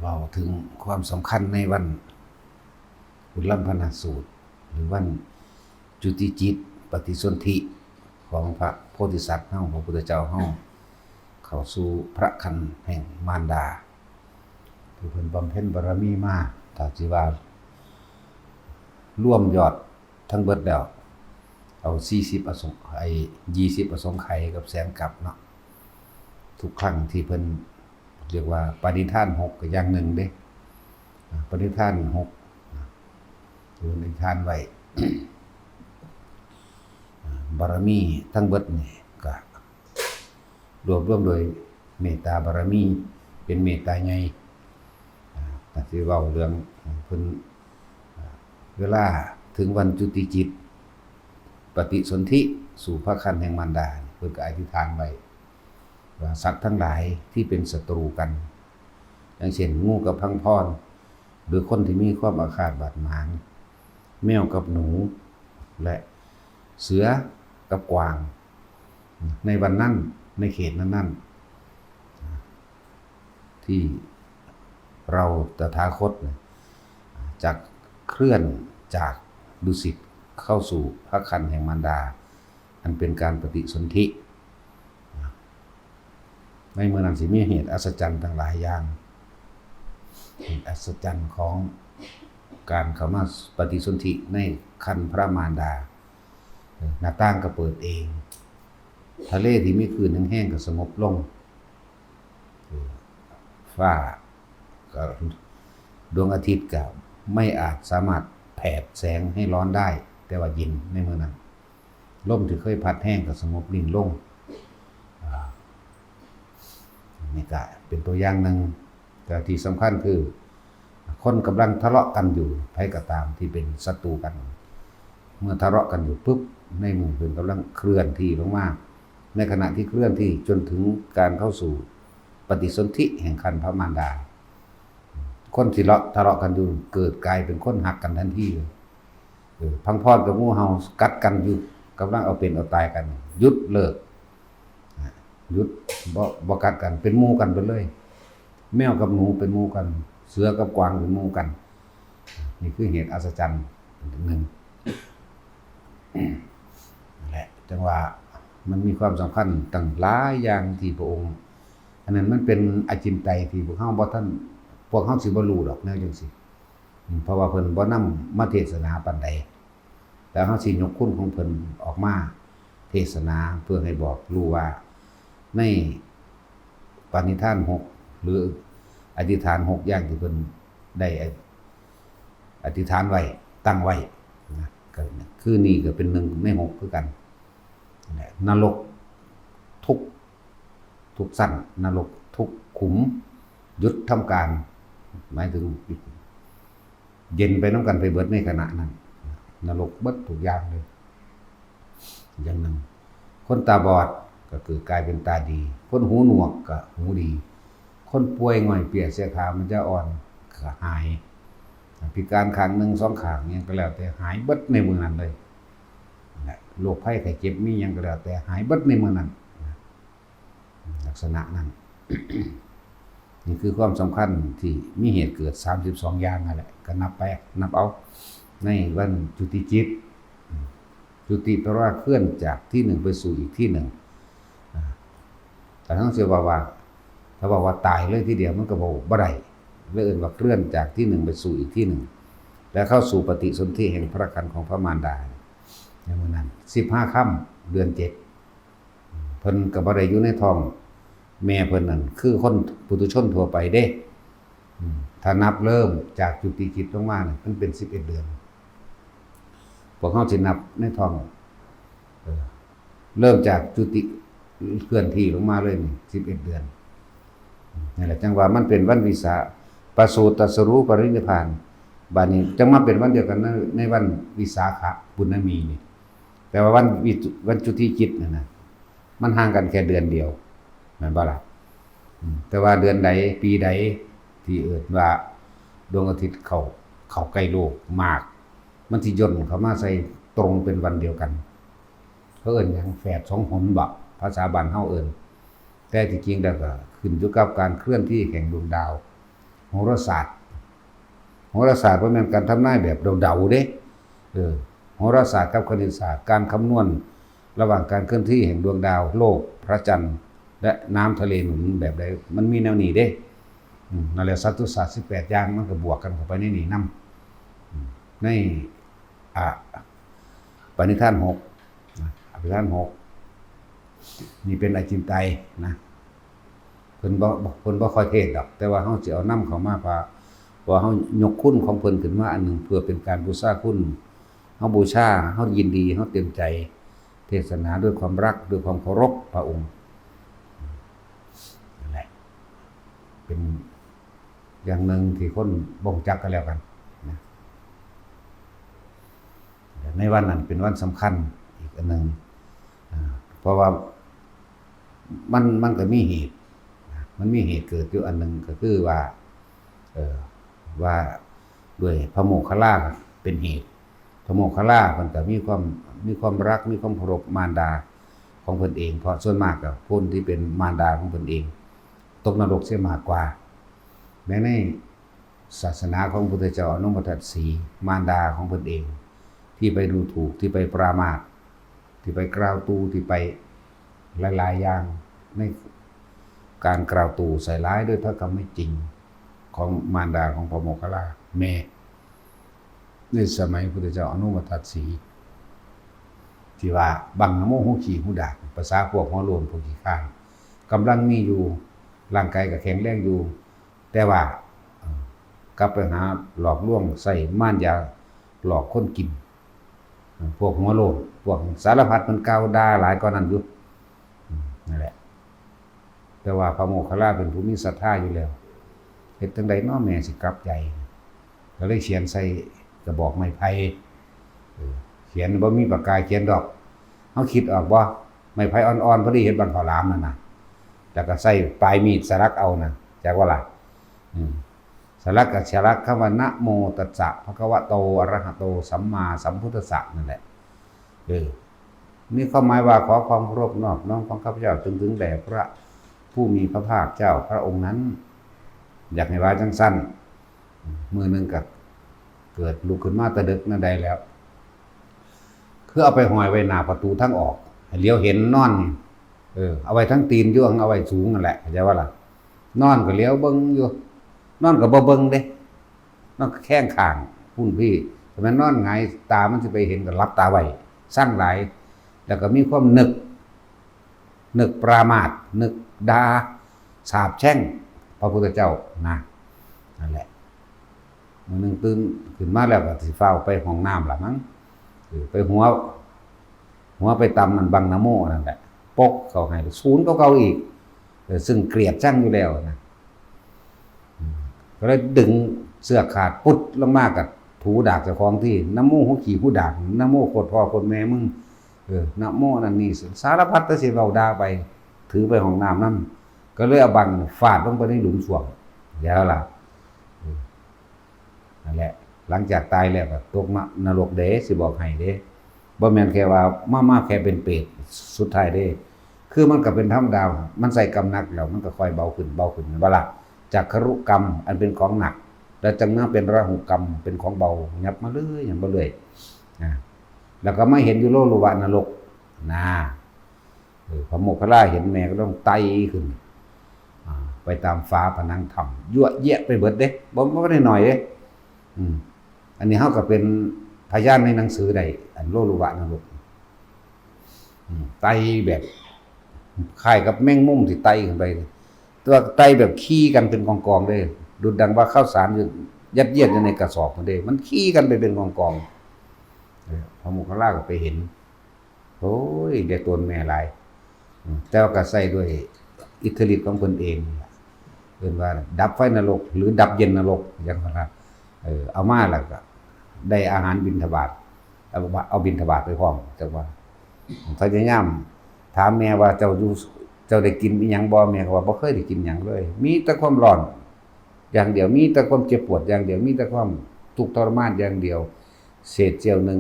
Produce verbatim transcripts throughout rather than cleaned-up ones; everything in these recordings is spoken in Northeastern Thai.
เว้าถึงความสำคัญในวันกุลมพนาสูตร หรือวันจุติจิตปฏิสนธิของพระโพธิสัตว์เฮา พระพุทธเจ้าเฮา เข้าสู่พระคันแห่งมารดา ที่เพิ่นบำเพ็ญบารมีมา ถ้าสิว่ารวมยอดทั้งเบิดแล้ว เอาสี่สิบอสง- ไอ้ยี่สิบอสงไขยกับแสนกัปเนาะ ทุกครั้งที่เพิ่นเรียกว่าปาฏิทานหกก็อย่างหนึ่งเด้ ปาฏิทานหกที่เพิ่นอธิษฐานไว้ บารมีทั้งเบิดนี่ก็รวบรวมโดยเมตตาบารมี เป็นเมตตาใหญ่ อ่า ก็สิเว้าเรื่องเพิ่น อ่า เวลาถึงวันจุติจิต ปฏิสนธิสู่พระคันแห่งมารดา เพิ่นก็อธิษฐานไว้ ว่าสัตว์ทั้งหลายที่เป็นศัตรูกัน อย่างเช่น งูกับพังพร หรือคนที่มีความอาฆาตบาดหมาง แมวกับหนู และเสือกับกวาง ในวันนั้น ในเขตนั้นๆ ที่เราตถาคตเนี่ย จะเคลื่อนจากดุสิตเข้าสู่พระคันแห่งมารดา อันเป็นการปฏิสนธิ ในเมื่อนั้นสิมีเหตุอัศจรรย์ทั้งหลายอย่าง เหตุอัศจรรย์ของการเข้ามาปฏิสนธิในคันพระมารดา หน้าต่างก็เปิดเอง ทะเลที่มีคลื่นแห้งๆก็สงบลง ฟ้าก็ ดวงอาทิตย์ก็ไม่อาจสามารถแผดแสงให้ร้อนได้ แต่ว่าเย็นในมื้อนั้น ลมที่เคยพัดแฮงก็สงบนิ่งลง อ่า นี่ก็เป็นตัวอย่างหนึ่ง แต่ที่สำคัญคือ คนกำลังทะเลาะกันอยู่ ไผก็ตามที่เป็นศัตรูกัน เมื่อทะเลาะกันอยู่ปุ๊บ ในมือเพิ่นกำลังเคลื่อนที่ลงมา ในขณะที่เคลื่อนที่จนถึงการเข้าสู่ปฏิสนธิแห่งคันพระมารดา คนที่เลาะทะเลาะกันอยู่เกิดกลายเป็นคนฮักกันทันทีเลย เออ พังพรกับงูเห่ากัดกันอยู่ กำลังเอาเป็นเอาตายกัน หยุดเลิก หยุด บ่ บ่กัดกัน เป็นหมู่กันไปเลย แมวกับหนูเป็นหมู่กัน เสือกับกวางเป็นหมู่กัน นี่คือเหตุอัศจรรย์หนึ่ง นั่นแหละ จังว่ามันมีความสำคัญตั้งหลายอย่างที่พระองค์ อันนั้นมันเป็นอจินไตยที่พวกเฮาบ่ทัน พวกเฮาสิบ่รู้ดอกแนวจังซี่ อืม เพราะว่าเพิ่นบ่นำมาเทศนาปานใด แต่เฮาสิยกคุณของเพิ่นออกมาเทศนาเพื่อให้บอกรู้ว่า ในปาฏิทานหก หรืออธิษฐานหกอย่างที่เพิ่นได้อธิษฐานไว้ ตั้งไว้นะ ก็คือนี่ก็เป็นหนึ่งในหกคือกัน นั่นแหละ นรกทุก ทุกชั้น นรกทุกขุม หยุดทำการ หมายถึง เย็นไปนำกันไปเบิดในขณะนั้น นรกเบิดทุกอย่างเลย อย่างหนึ่ง คนตาบอดก็เกิดกลายเป็นตาดี คนหูหนวกก็หูดี คนป่วยง่อยเปียเสียขามันจะอ่อนก็หาย พิการข้างหนึ่งสองข้างหยังก็แล้วแต่หายเบิดในมื้อนั้นเลย นั่นแหละ โรคภัยไข้เจ็บมีหยังก็แล้วแต่หายเบิดในมื้อนั้น ลักษณะนั้น นี่คือความสำคัญที่มีเหตุเกิดสามสิบสองอย่างนั่นแหละ ก็นับไป นับเอา ในวันจุติจิต จุติแปลว่าเคลื่อนจากที่หนึ่งไปสู่อีกที่หนึ่ง อ่า แต่ทั้งเสียว่าว่า ถ้าบอกว่าตายเลยทีเดียวมันก็บอกบ่ได้ เลยเอิ้นว่าเคลื่อนจากที่หนึ่งไปสู่อีกที่หนึ่ง และเข้าสู่ปฏิสนธิแห่งพระคันของพระมารดา ในมื้อนั้น สิบห้าค่ำ เดือนเจ็ด เพิ่นก็บ่ได้อยู่ในท้องแม่เพิ่นนั่น คือคนปุถุชนทั่วไปเด้ อืม ถ้านับเริ่มจากจุติจิตลงมาเนี่ย มันเป็นสิบเอ็ดเดือน พวกเฮาสินับในท้อง เออ เริ่มจากจุติเคลื่อนที่ลงมาเลยนี่ สิบเอ็ดเดือน นั่นแหละ จังว่ามันเป็นวันวิสา ประสูติ ตรัสรู้ ปรินิพพาน บาดนี้จังมาเป็นวันเดียวกันใน ในวันวิสาขบุณมีนี่ แต่ว่าวันวิจุ- วันจุติจิตนั่นนะ มันห่างกันแค่เดือนเดียว แม่นบ่ล่ะ? อืม แต่ว่าเดือนใด ปีใด ที่เอิ้นว่าดวงอาทิตย์เข้า เข้าใกล้โลกมาก มันสิย่นเข้ามาใส่ตรงเป็นวันเดียวกัน เขาเอิ้นหยัง แฝดสองหนบ่ ภาษาบ้านเฮาเอิ้น แต่ที่จริงแล้วก็ขึ้นอยู่กับการเคลื่อนที่แห่งดวงดาว โหราศาสตร์ โหราศาสตร์บ่แม่นการทำนายแบบเดาๆเด้ เออ โหราศาสตร์กับคณิตศาสตร์ การคำนวณระหว่างการเคลื่อนที่แห่งดวงดาว โลก พระจันทร์ และน้ำทะเลหนุนแบบใด มันมีแนวนี้เด้ อืม นั่นแหละ สัตตุศาสตร์สิบแปดอย่าง มันก็บวกกันเข้าไปในนี่นำ อืม ใน อ่ะ ปณิธานหก นะ อภิธานหก นี่เป็นอจินไตยนะ เพิ่นบ่ เพิ่นบ่ค่อยเทศน์ดอก แต่ว่าเฮาสิเอานำเข้ามา เพราะ เพราะว่าเฮายกคุณของเพิ่นขึ้นมาอันหนึ่ง เพื่อเป็นการบูชาคุณ เฮาบูชา เฮายินดี เฮาเต็มใจ เทศนาด้วยความรัก ด้วยความเคารพพระองค์ นั่นแหละ เป็นอย่างหนึ่งที่คนบ่งจักกันแล้วกันนะ ในวันนั้นเป็นวันสำคัญอีกอันหนึ่ง อ่า เพราะว่ามัน มันก็มีเหตุนะ มันมีเหตุเกิดอยู่อันหนึ่งก็คือว่า เอ่อ ว่าด้วยพระโมคคัลลาเป็นเหตุ พระโมคคัลลาเพิ่นก็มีความ มีความรัก มีความเคารพมารดาของเพิ่นเอง เพราะส่วนมากก็คนที่เป็นมารดาของเพิ่นเอง ตกนรกเสียมากกว่า แม้ในศาสนาของพระพุทธเจ้าอนุมทัตสีห์ มารดาของเพิ่นเอง ที่ไปดูถูก ที่ไปปรามาส ที่ไปกล่าวตู่ ที่ไปหลายๆอย่าง ในการกล่าวตู่ใส่ร้ายด้วยถ้อยคำไม่จริงของมารดาของพระโมคคัลลาแม่ ในสมัยพุทธเจ้าอนุมทัตสีห์ ที่ว่าบังนะโมหูขี้หูดาก ภาษาพวกหัวโล้นพวกขี้ข้าน กำลังมีอยู่ ร่างกายก็แข็งแรงอยู่ แต่ว่า เอ่อ กลับไปหาหลอกลวงใส่มารยาหลอกคนกิน พวกหัวโล้น พวกสารพัดมันกล่าวด่าหลายกว่านั้นอยู่ อืม นั่นแหละ แต่ว่าพระโมคคัลลาเป็นผู้มีศรัทธาอยู่แล้ว เฮ็ดจั่งใดน้อแม่สิกลับใจ ก็เลยเขียนใส่กระบอกไม้ไผ่ เออ เขียนบ่มีปากกาเขียนดอก เฮาคิดออกบ่ ไม้ไผ่อ่อนๆ พอดีเฮ็ดบั้งข้าวหลามนั่นน่ะ แล้วก็ใส่ปลายมีดสลักเอาน่ะ จักว่าล่ะ อืม สลักก็สลักคำว่า นะโมตัสสะ ภะคะวะโต อะระหะโต สัมมาสัมพุทธัสสะ นั่นแหละ เออ มีความหมายว่าขอความเคารพนอบน้อมของข้าพเจ้าจงถึงแด่พระผู้มีพระภาคเจ้าพระองค์นั้น อยากให้ว่าจั่งซั้น มื้อหนึ่งก็เกิดลุกขึ้นมาแต่ดึกนั่นใดแล้ว คือเอาไปห้อยไว้หน้าประตูทางออก ให้เหลียวเห็นนอน เออ เอาไว้ทั้งตีนอยู่ เอาไว้สูงนั่นแหละ เข้าใจว่าล่ะ นอนก็เหลียวเบิ่งอยู่ นอนก็บ่เบิ่งเด้ นอนก็แข้งข้าง พุ่นพี่ แต่แม่นนอนหงาย ตามันสิไปเห็นก็หลับตาไว้ ซังหลาย แล้วก็มีความนึก นึกปรามาส นึกด่า สาปแช่งพระพุทธเจ้านะ นั่นแหละ มื้อหนึ่งตื่นขึ้นมาแล้วก็สิฟ้าวไปห้องน้ำล่ะมั้ง เออ ไปหัว หัวไปตำมันบังนะโมนั่นแหละ ปกเขาให้ศูนย์เก่าๆอีก เออ ซึ่งเกลียดชังอยู่แล้วนะ อืม ก็เลยดึงเสื้อขาดปุ๊ดลงมากับถูดากเจ้าของที่ นะโมหัวขี้หูดาก นะโมโคตรพ่อโคตรแม่มึง เออ นะโมนั่นนี่ สารพัดแต่สิเว้าด่าไป ถือไปห้องน้ำนั่น ก็เลยเอาบังฟาดลงไปในหลุมส้วม แล้วล่ะ เออ นั่นแหละ หลังจากตายแล้วก็ตกนรกเด้ สิบอกให้เด้ บ่แม่นแค่ว่ามา มาแค่เป็นเปรตสุดท้ายเด้ คือมันก็เป็นธรรมดา มันใส่กรรมหนักแล้ว มันก็ค่อยเบาขึ้น เบาขึ้น แม่นบ่ล่ะ จากครุกรรมอันเป็นของหนัก แล้วจั่งมาเป็นราหุกรรม เป็นของเบา หยับมาเรื่อย หยับมาเรื่อย นะ แล้วก็มาเห็นอยู่โลลุวะนรก นะ เออ พระโมคคัลลาเห็นแม่ก็ต้องไต่ขึ้น อ่า ไปตามฝาผนังถ้ำ ยั่วเยีะไปเบิดเด้ บ่ บ่ได้น้อยเด้ อืม อันนี้เฮาก็เป็นพยานในหนังสือได้ อันโลลุวะนรก อืม ไต่แบบ คล้ายกับแมงมุมที่ไต่ขึ้นไป แต่ว่าไต่แบบขี่กันเป็นกองๆเลย ดุจดังว่าข้าวสารอยู่ ยัดเยียดอยู่ในกระสอบนั่นเด้ มันขี่กันไปเป็นกองๆ เออ พระโมคคัลลาก็ไปเห็น โอ้ย ได้ตนแม่หลาย อืม แต่ว่าก็ใส่ด้วยอิทธิฤทธิ์ของเพิ่นเอง เอิ้นว่าดับไฟนรก หรือดับเย็นนรก จั่งซั่นนะ เออ เอามาแล้วก็ได้อาหารบิณฑบาต เอา เอาบิณฑบาตไปพร้อม จั่งว่า พยายามถามแม่ว่า "เจ้าอยู่ เจ้าได้กินอิหยังบ่?" แม่ก็ว่า "บ่เคยได้กินหยังเลย มีแต่ความร้อนอย่างเดียว มีแต่ความเจ็บปวดอย่างเดียว มีแต่ความทุกข์ทรมานอย่างเดียว เศษเสี้ยวหนึ่ง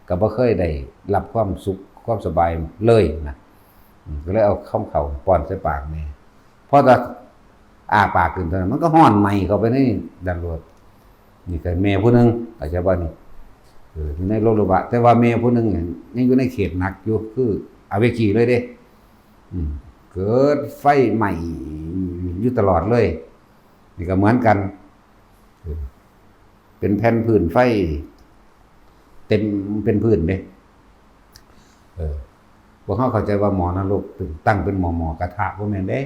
ก็บ่เคยได้รับความสุขความสบายเลย" นะ อืม ก็เลยเอาคำข้าวป้อนใส่ปากแม่ พอแต่ อ้าปากขึ้นเท่านั้นมันก็ฮ้อนไหม้เข้าไปในนั้นโลด นี่ก็แม่ผู้หนึ่ง เข้าใจบ่นี่ เออ อยู่ในโลกโลกะ แต่ว่าแม่ผู้หนึ่งเนี่ยยังอยู่ในเขตหนักอยู่ คืออเวจีเลยเด้ อืม เกิดไฟไหม้อยู่ตลอดเลย นี่ก็เหมือนกัน เออ เป็นแผ่นพื้นไฟ เต็มเป็นพื้นเด้ เออ พวกเขาเข้าใจว่าหม้อนรกเป็นตั้งเป็นหม้อหม้อกระทะ บ่แม่นเด้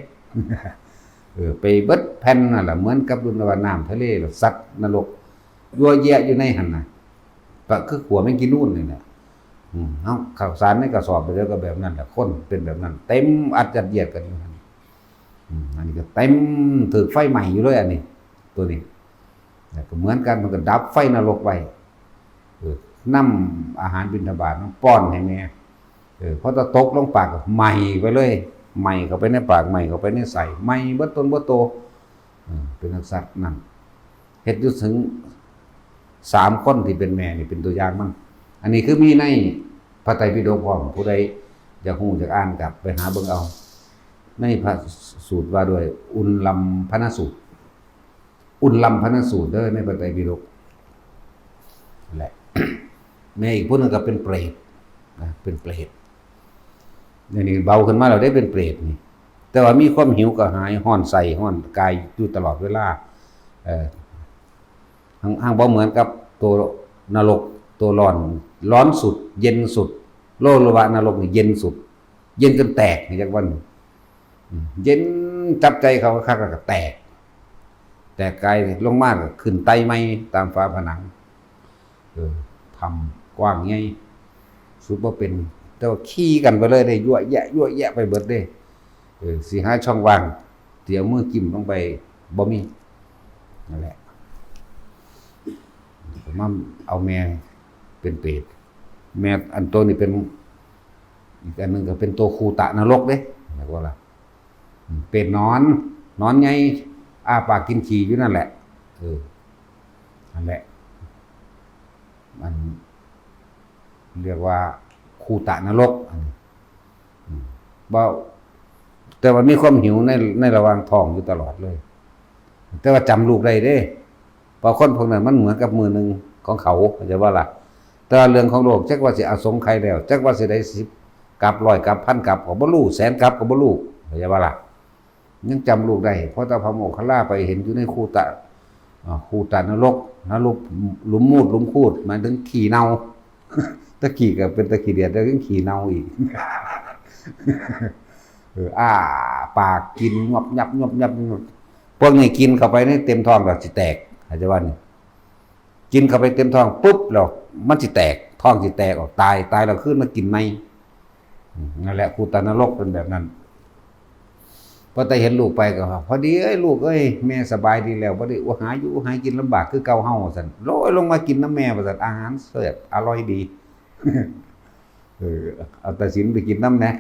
เออ ไปเบิดแผ่นนั่นแหละ เหมือนกับดุนว่าน้ำทะเล แล้วสัตว์นรก ยั่วแยะอยู่ในหั่นน่ะ ก็คือขัวแมงกินูนนี่แหละ อืม เอาข้าวสารในกระสอบไปแล้วก็แบบนั้นแหละ คนเป็นแบบนั้น เต็มอัดยัดเยียดกันอยู่หั่น อืม อันนี้ก็เต็ม ถืกไฟไหม้อยู่เลย อันนี้ ตัวนี้ แล้วก็เหมือนกัน มันก็ดับไฟนรกไว้ เออ นำอาหารบิณฑบาตมาป้อนให้แม่ เออ พอตะตกลงปากก็ไหม้ไปเลย ไหม้เข้าไปในปาก ไหม้เข้าไปในไส้ ไหม้เบิดตนเบิดโต เออ เป็นจั่งซั้นนั่น เฮ็ดอยู่ถึงสามคนที่เป็นแม่นี่เป็นตัวอย่างมัน อันนี้คือมีในพระไตรปิฎกพร้อม ผู้ใดอยากรู้อยากอ่านก็ไปหาเบิ่งเอา ในพระสูตรว่าด้วยอุลลัมพนสูตร อุลลัมพนสูตรเด้อ ในพระไตรปิฎกแหละ แม่อีกผู้หนึ่งก็เป็นเปรตนะ เป็นเปรต เดี๋ยวนี้เบาขึ้นมาแล้วได้เป็นเปรตนี่ แต่ว่ามีความหิวกระหาย ฮ้อนไส้ ฮ้อนกายอยู่ตลอดเวลา เอ่อ ห่าง ห่างบ่เหมือนกับตัวนรก ตัวร้อน ร้อนสุด เย็นสุด โลกหรือว่านรกนี่เย็นสุด เย็นจนแตกนี่จักวัน อืม เย็นจับใจเขาคักๆ แล้วก็แตก แตกกายลงมาก็ขึ้นไต่ใหม่ตามฝาผนัง เออ ถ้ำกว้างใหญ่ สุดบ่เป็น แต่ว่าขี่กันไปเลยเด้ ยั่วแยะ ยั่วแยะไปเบิดเด้ เออ สิหาช่องว่าง สิเอามือจิ้มลงไป บ่มี นั่นแหละ มาเอาแม่เป็นเปรต แม่อันโตนี่เป็น อีกอันหนึ่งก็เป็นตัวคูตะนรกเด้ เรียกว่าล่ะ อืม เปรตนอน นอนไง อ้าปากกินขี้อยู่นั่นแหละ เออ นั่นแหละ มันเรียกว่าคูตะนรก อันนี้ อืม บ่ แต่ว่ามีความหิวใน ในระหว่างท้องอยู่ตลอดเลย แต่ว่าจำลูกได้เด้ เพราะคนพวกนั้นมันเหมือนกับมือหนึ่งของเขา เข้าใจบ่ล่ะ แต่ว่าเรื่องของโลก จักว่าสิอสงไขยแล้ว จักว่าสิได้สิบกับ ร้อยกับ พันกับ ก็บ่รู้ แสนกับก็บ่รู้ เข้าใจบ่ล่ะ ยังจำลูกได้ เพราะแต่พระโมคคัลลาไปเห็นอยู่ในคูตะ อ่า คูตะนรก นรก หลุมมูด หลุมคูด หมายถึงขี้เน่า ตะกี้ก็เป็นตะขี้เดียด แล้วยังขี้เน่าอีก เออ อ้าปากกินงบยับ งบยับ งบ พวกนี้กินเข้าไปนี่เต็มท้องแล้วสิแตก เข้าใจบ่นี่ กินเข้าไปเต็มท้องปุ๊บแล้วมันสิแตก ท้องสิแตกออก ตาย ตายแล้วคืนมากินใหม่ อืม นั่นแหละ คูตะนรกเป็นแบบนั้น พอแต่เห็นลูกไปก็ว่า "พอดีเอ้ย ลูกเอ้ย แม่สบายดีแล้ว บ่ได้หาอยู่หากินลำบากคือเก่าเฮา" ว่าซั่น "โลย ลงมากินนำแม่" ว่าซั่น "อาหารแซ่บอร่อยดี" เออ เอาตาสินไปกินนำแหน่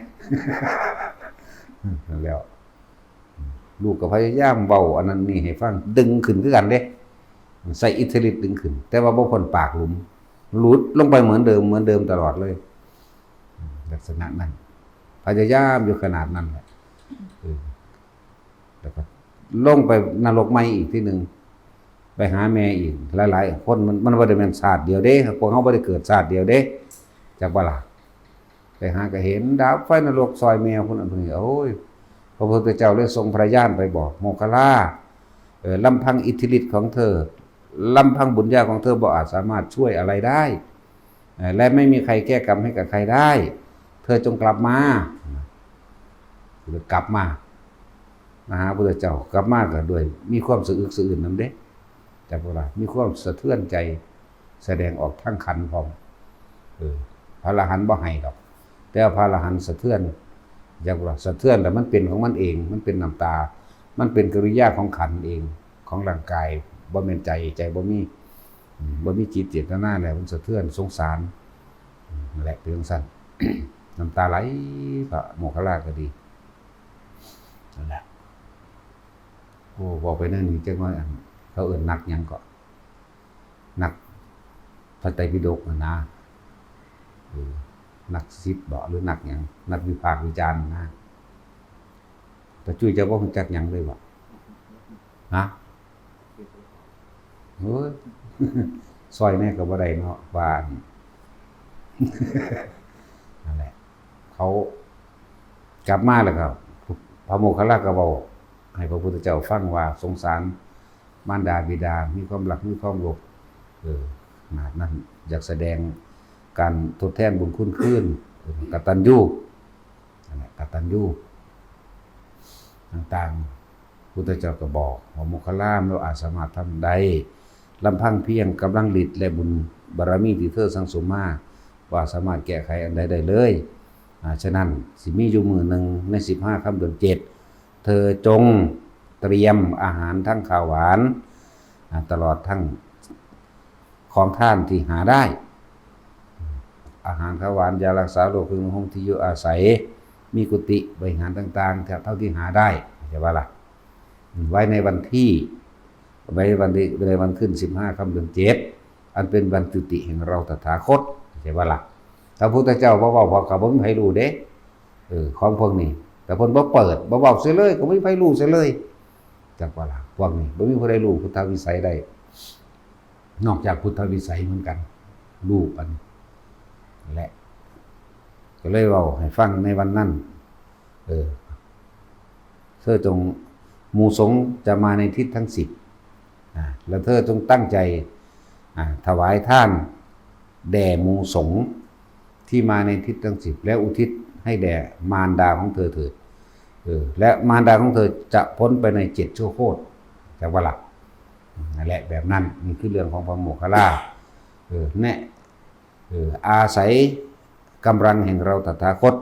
นั่นแหล้ว ลูกก็พยายามเว้าอันนั้นนี่ให้ฟัง ดึงขึ้นคือกันเด้ ใช้อิทธิฤทธิ์ดึงขึ้น แต่ว่าบ่พ้นปากหลุม หลุดลงไปเหมือนเดิม เหมือนเดิมตลอดเลย ลักษณะนั้น พยายามอยู่ขนาดนั้นแหละ เออ แล้วก็ลงไปนรกใหม่อีกทีหนึ่ง ไปหาแม่อีก หลายๆ คน มัน มันบ่ได้แม่นชาติเดียวเด้ พวกเฮาบ่ได้เกิดชาติเดียวเด้ จักบ่ล่ะ ไปหาก็เห็นดาบไฟนรกซอยแม่พุ่น อันนี้ โอ้ย พระพุทธเจ้าเลยทรงพระญาณไปบอก "โมคคัลลา เอ่อ ลำพังอิทธิฤทธิ์ของเธอ ลำพังบุญญาของเธอบ่อาจสามารถช่วยอะไรได้ เอ่อ และไม่มีใครแก้กรรมให้กับใครได้ เธอจงกลับมา" กลับมา มาหาพระพุทธเจ้า กลับมาก็ด้วยมีความสะอึกสะอื้นนำเด้ จักบ่ล่ะ มีความสะเทือนใจ แสดงออกทางขันธ์พร้อม เออ พระอรหันต์บ่ให้ดอก แต่ว่าพระอรหันต์สะเทือน จักบ่ล่ะ สะเทือนแล้วมันเป็นของมันเอง มันเป็นน้ำตา มันเป็นกิริยาของขันธ์เอง ของร่างกาย บ่แม่นใจ ใจบ่มี อืม บ่มีจิตเจตนาแล้ว มันสะเทือน สงสาร อืม นั่นแหละ เป็นจั่งซั้น น้ำตาไหล พระโมคคัลลาก็ดี นั่นแหละ โอ้ เว้าไปแนวนี้จักหน่อย อัน เขาเอิ้นนักหยังเกาะ นักพระไตรปิฎกน่ะนะ เออ นักศิษย์บ่ หรือนักหยัง นักวิพากษ์วิจารณ์นะ ตาจุ้ยเจ้าบ่รู้จักหยังเลยบ่ ฮะ โอ้ย ซอยแน่ก็บ่ได้เนาะ ว่าอัน นั่นแหละ เขากลับมาแล้วก็ พระโมคคัลลาก็เว้าให้พระพุทธเจ้าฟังว่าสงสารมารดาบิดา มีความรัก มีความโลภ เออ ขนาดนั้น อยากแสดงการทดแทนบุญคุณคืน เออ กตัญญู นั่นแหละ กตัญญู ต่างๆ พุทธเจ้าก็บอกว่า โมคคัลลา เราอาจสามารถทำได้ ลำพังเพียงกำลังฤทธิ์และบุญบารมีที่เธอสั่งสมมา ว่าสามารถแก้ไขอันใดได้เลย อ่า ฉะนั้นสิมีอยู่มื้อหนึ่งในสิบห้าค่ำเดือนเจ็ด เธอจงเตรียมอาหารทั้งข้าวหวาน อ่า ตลอดทั้งของทานที่หาได้ อาหารข้าวหวาน ยารักษาโรค เครื่องนุ่งห่มที่อยู่อาศัย มีกุฏิบริหารต่างๆ เท่าที่หาได้ เข้าใจบ่ล่ะ อืม ไว้ในวันที่ ไว้วันที่ ในวันขึ้นสิบห้าค่ำเดือนเจ็ด อันเป็นวันจุติแห่งเราตถาคต เข้าใจบ่ล่ะ ถ้าพุทธเจ้าบ่เว้า พวกเขาบ่มีใครรู้เด้ เออ ของพวกนี้ แต่เพิ่นบ่เปิด บ่เว้าเสียเลย ก็บ่มีใครรู้เสียเลย จักบ่ล่ะ พวกนี้บ่มีผู้ใดรู้พุทธวิสัยได้ นอกจากพุทธวิสัยเหมือนกัน รู้กัน และ ก็เลยเว้าให้ฟังในวันนั้น เออ เธอจง หมู่สงฆ์จะมาในทิศทั้งสิบ อ่า แล้วเธอจงตั้งใจ อ่า ถวายทานแด่หมู่สงฆ์ที่มาในทิศทั้งสิบ แล้วอุทิศให้แด่มารดาของเธอเถิด เออ และมารดาของเธอจะพ้นไปในเจ็ดชั่วโคตร จักบ่ล่ะ นั่นแหละ แบบนั้น นี่คือเรื่องของพระโมคคัลลา เออ แนะ เออ อาศัยกำลังแห่งเราตถาคต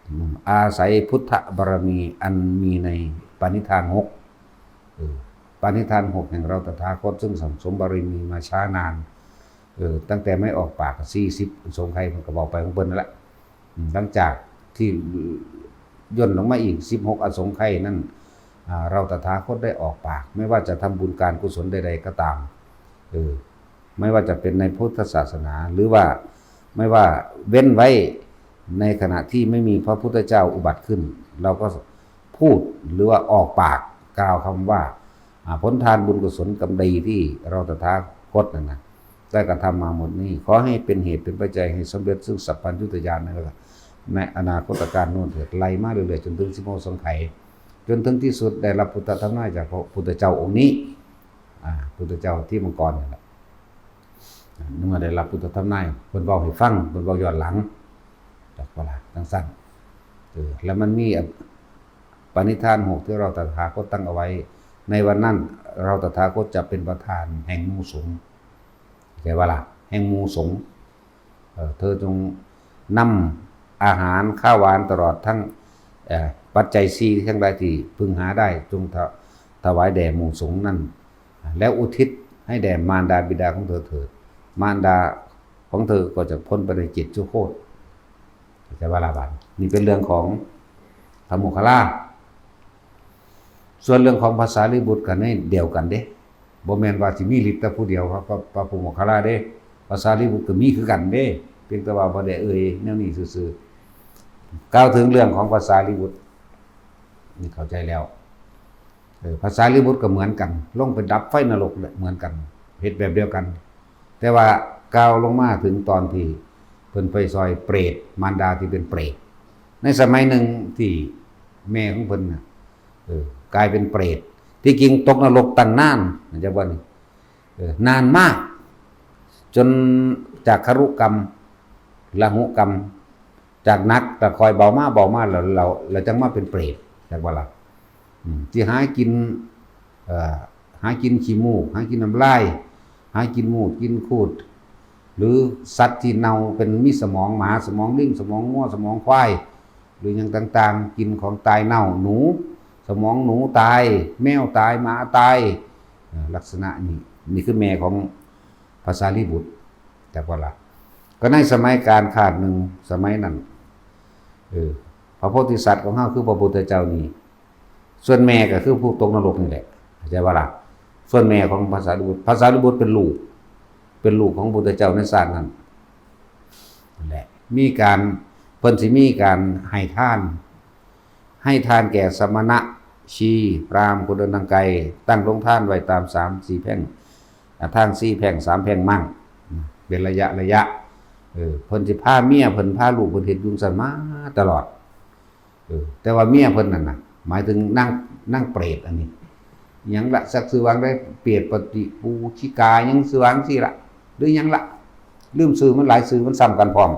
อืม อาศัยพุทธบารมีอันมีในปณิธานหก เออ ปณิธานหกแห่งเราตถาคต ซึ่งสั่งสมบารมีมาช้านาน เออ ตั้งแต่ไม่ออกปาก สี่สิบอสงไขย มันก็บอกไปของเพิ่นนั่นแหละ อืม หลังจากที่ย่นลงมาอีก สิบหกอสงไขยนั้น อ่า เราตถาคตได้ออกปาก ไม่ว่าจะทำบุญการกุศลใดๆก็ตาม เออ ไม่ว่าจะเป็นในพุทธศาสนา หรือว่าไม่ว่าเว้นไว้ในขณะที่ไม่มีพระพุทธเจ้าอุบัติขึ้น เราก็พูดหรือว่าออกปากกล่าวคำว่า อ่า ผลทานบุญกุศลกรรมดีที่เราตถาคตนั่นนะ ได้กระทำมาหมดนี้ ขอให้เป็นเหตุเป็นปัจจัยให้สำเร็จซึ่งสัพพัญญุตญาณใน ในอนาคตกาลโน้นเถิด ไล่มาเรื่อยๆ จนถึงสิบหกอสงไขย จนถึงที่สุดได้รับพุทธทำนายจากพระพุทธเจ้าองค์นี้ อ่า พุทธเจ้าที่มังกรนี่แหละ อ่า เมื่อได้รับพุทธทำนาย เพิ่นเว้าให้ฟัง เพิ่นเว้าย้อนหลัง จักบ่ล่ะ จังซั่น เออ แล้วมันมีปณิธานหกที่เราตถาคตตั้งเอาไว้ ในวันนั้นเราตถาคตจะเป็นประธานแห่งหมู่สงฆ์ เข้าใจบ่ล่ะ แห่งหมู่สงฆ์ เอ่อ เธอจงนำอาหารข้าวหวานตลอดทั้ง เอ่อ ปัจจัยสี่ทั้งหลายที่พึงหาได้ จงถ- ถวายแด่หมู่สงฆ์นั้น แล้วอุทิศให้แด่มารดาบิดาของเธอเถิด มารดาของเธอก็จะพ้นไปในเจ็ดชั่วโคตร เข้าใจบ่ล่ะบาดนี้ นี่เป็นเรื่องของพระโมคคัลลา ส่วนเรื่องของพระสารีบุตรก็ในเดียวกันเด้ บ่แม่นว่าสิมีฤทธิ์แต่ผู้เดียวครับ พระ- พระโมคคัลลาเด้ พระสารีบุตรก็มีคือกันเด้ เพียงแต่ว่าบ่ได้เอ่ยแนวนี้ซื่อๆ กล่าวถึงเรื่องของพระสารีบุตร นี่เข้าใจแล้ว เออ พระสารีบุตรก็เหมือนกัน ลงไปดับไฟนรกเลย เหมือนกัน เฮ็ดแบบเดียวกัน แต่ว่ากล่าวลงมาถึงตอนที่เพิ่นไปซอยเปรต มารดาที่เป็นเปรต ในสมัยหนึ่งที่แม่ของเพิ่นน่ะ เออ กลายเป็นเปรต ที่จริงตกนรกตั้งนาน จักบ่นี่ เออ นานมาก จนจากคารุกรรม ละหุกรรม จากหนักก็ค่อยเบามา เบามา แล้ว แล้ว แล้วจั่งมาเป็นเปรต จักบ่ล่ะ อืม ที่หากิน เอ่อ หากินขี้มูก หากินน้ำลาย หากินมูด กินคูด หรือสัตว์ที่เน่าเป็นมีสมอง หมาสมองลิง สมองงัว สมองควาย หรือหยังต่างๆ กินของตายเน่า หนู สมองหนูตาย แมวตาย หมาตาย เอ่อ ลักษณะนี้ นี่คือแม่ของพระสารีบุตร จักบ่ล่ะ ก็ในสมัยกาลคาดหนึ่ง สมัยนั้น เออ พระโพธิสัตว์ของเฮาคือพระพุทธเจ้านี่ ส่วนแม่ก็คือผู้ตกนรกนี่แหละ เข้าใจบ่ล่ะ ส่วนแม่ของพระสารีบุตร พระสารีบุตรเป็นลูก เป็นลูกของพระพุทธเจ้าในชาตินั้น นั่นแหละ มีการ เพิ่นสิมีการให้ทาน ให้ทานแก่สมณะ ชีพราหมณ์ผู้เดินทางไกล ตั้งโรงทานไว้ตามสามสี่แพร่ง อ่า ทางสี่แพร่ง สามแพร่งมั่ง เป็นระยะระยะ เออ เพิ่นสิพาเมียเพิ่นพาลูกเพิ่นเฮ็ดอยู่จั่งซั้นมาตลอด เออ แต่ว่าเมียเพิ่นนั่นน่ะ หมายถึงนาง นางเปรตอันนี้ หยังละ จักชื่อว่าได้ เปรตปฏิปูชิกา หยังชื่อว่าจั่งซี้ละ หรือหยังละ ลืมชื่อมันหลายชื่อ มันซ้ำกันพร้อม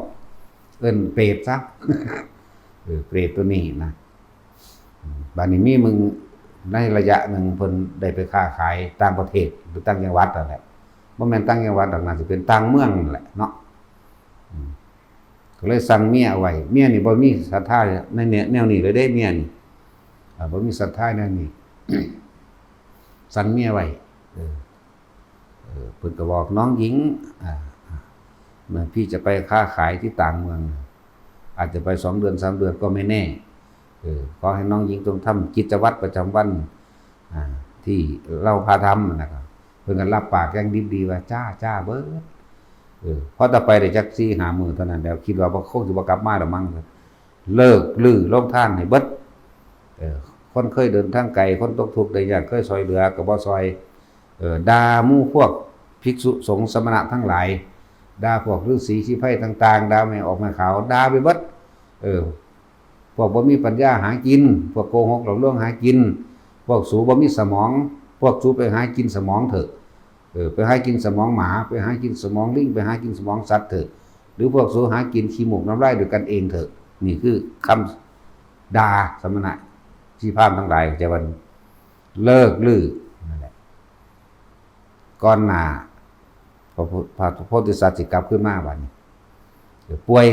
เอิ้นเปรตซะ เออ เปรตตัวนี้นะ อืม บาดนี้มีมื้อ ในระยะหนึ่งเพิ่นได้ไปค้าขายต่างประเทศ หรือต่างจังหวัดนั่นแหละ บ่แม่นต่างจังหวัดดอก น่าสิเป็นต่างเมืองนั่นแหละเนาะ อืม ก็เลยสั่งเมียเอาไว้ เมียนี่บ่มีศรัทธาในแนว แนวนี้เลยเด้ เมียนี่ อ่า บ่มีศรัทธาแนวนี้ สั่งเมียไว้ เออ เออ เพิ่นก็บอก "น้องหญิง อ่า เมื่อพี่จะไปค้าขายที่ต่างเมือง อาจจะไปสองเดือนสามเดือนก็ไม่แน่ เออ ขอให้น้องหญิงจงทำกิจวัตรประจำวัน อ่า ที่เราพาทำ" นะครับ เพิ่นก็รับปากอย่างดิบดีว่า "จ้า จ้า เบิด" เออ พอแต่ไปได้จักสี่ห้ามื้อเท่านั้นแล้ว คิดว่าบ่ คงสิบ่กลับมาดอกมั้ง เลิก ลือโรงทานให้เบิด เออ คนเคยเดินทางไกล คนตกทุกข์ได้ยาก เคยซ่อยเหลือก็บ่ซ่อย เออ ด่าหมู่พวกภิกษุสงฆ์สมณะทั้งหลาย ด่าพวกฤๅษีชีไพรต่างๆ ด่าแม่ออกแม่ขาว ด่าไปเบิด เออ พวกบ่มีปัญญาหากิน พวกโกหกหลอกลวงหากิน พวกสูบ่มีสมอง พวกสูไปหากินสมองเถอะ เออ ไปหากินสมองหมา ไปหากินสมองลิง ไปหากินสมองสัตว์เถอะ หรือพวกสูหากินขี้มูกน้ำลายด้วยกันเองเถอะ นี่คือคำด่าสมณะชีพราหมณ์ทั้งหลาย แต่ว่าเลิกลือนั่นแหละ ก่อนหน้า พระพุทธ พระโพธิสัตว์สิกลับขึ้นมาบัดนี้ เออ ป่วย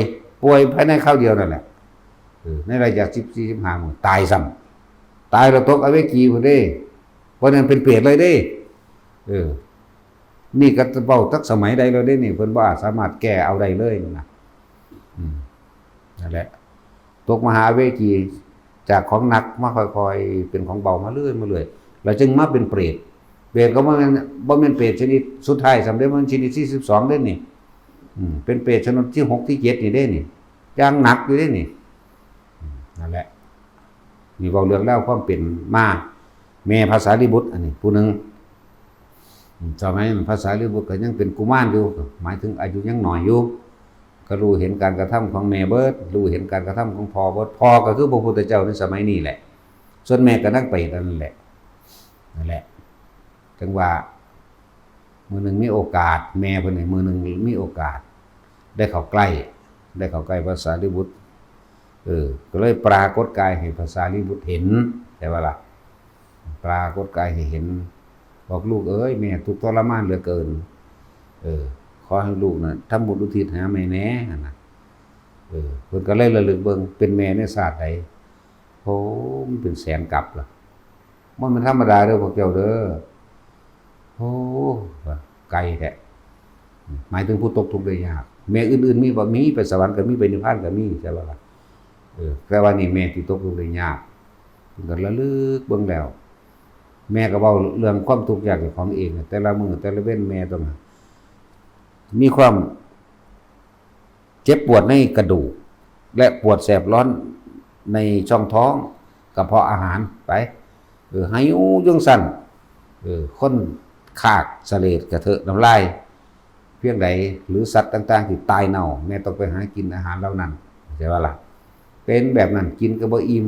ป่วยภายในคราวเดียวนั่นแหละ เออ ในระยะสิบสี่ สิบห้ามื้อ ตายซ้ำ ตายแล้วตกอเวจีพุ้นเด้ เพราะนั้นเป็นเปรตเลยเด้ เออ นี่ก็เว้าจักสมัยใดแล้วเด้นี่ เพิ่นบ่อาจสามารถแก้เอาได้เลยนะ อืม นั่นแหละ ตกมหาอเวจี จากของหนักมาค่อยๆ เป็นของเบามาเรื่อยมาเรื่อย แล้วจึงมาเป็นเปรต เปรตก็บ่แม่น บ่แม่นเปรตชนิดสุดท้ายซ้ำเด้ มันชนิดที่สิบสองเด้นี่ อืม เป็นเปรตชนิดที่หกที่เจ็ดนี่เด้นี่ อย่างหนักอยู่เด้นี่ อืม นั่นแหละ นี่เว้าเรื่องราวความเป็นมา แม่พระสารีบุตร อันนี้ผู้หนึ่ง อืม สมัยนั้นพระสารีบุตรก็ยังเป็นกุมารอยู่ หมายถึงอายุยังน้อยอยู่ ก็รู้เห็นการกระทำของแม่เบิด รู้เห็นการกระทำของพ่อเบิด พ่อก็คือพระพุทธเจ้าในสมัยนี้แหละ ส่วนแม่ก็นางเปรตอันนั้นแหละ นั่นแหละ จั่งว่า มื้อหนึ่งมีโอกาส แม่เพิ่นนี่ มื้อหนึ่งมีโอกาส ได้เข้าใกล้ ได้เข้าใกล้พระสารีบุตร เออ ก็เลยปรากฏกายให้พระสารีบุตรเห็น ใช่ปะล่ะ ปรากฏกายให้เห็น บอก "ลูกเอ้ย แม่ทุกข์ทรมานเหลือเกิน เออ ขอให้ลูกน่ะทำบุญอุทิศหาแม่แหน่" หั่นน่ะ เออ เพิ่นก็เลยระลึกเบิ่ง เป็นแม่ในชาติใด โอ้ มันเป็นแสนกัปล่ะ มันเป็นธรรมดาเด้อพวกเจ้าเด้อ โอ้ ไกลแท้ หมายถึงผู้ตกทุกข์ได้ยาก แม่อื่นๆมีบ่ มี ไปสวรรค์ก็มี ไปนิพพานก็มี ใช่ปะล่ะ เออ แต่ว่านี่แม่ที่ตกทุกข์ได้ยาก เพิ่นก็ระลึกเบิ่งแล้ว แม่ก็เว้าเรื่องความทุกข์ยากเจ้าของเอง แต่ละมื้อแต่ละเว็นแม่ต้องมีความ เจ็บปวดในกระดูก และปวดแสบร้อนในช่องท้อง กระเพาะอาหารไป เออ หิวจั่งซั้น เออ คนคากเสลดกระเทอะน้ำลายเพียงใด หรือสัตว์ต่างๆที่ตายเน่า แม่ต้องไปหากินอาหารเหล่านั้น เข้าใจบ่ล่ะ เป็นแบบนั้น กินก็บ่อิ่ม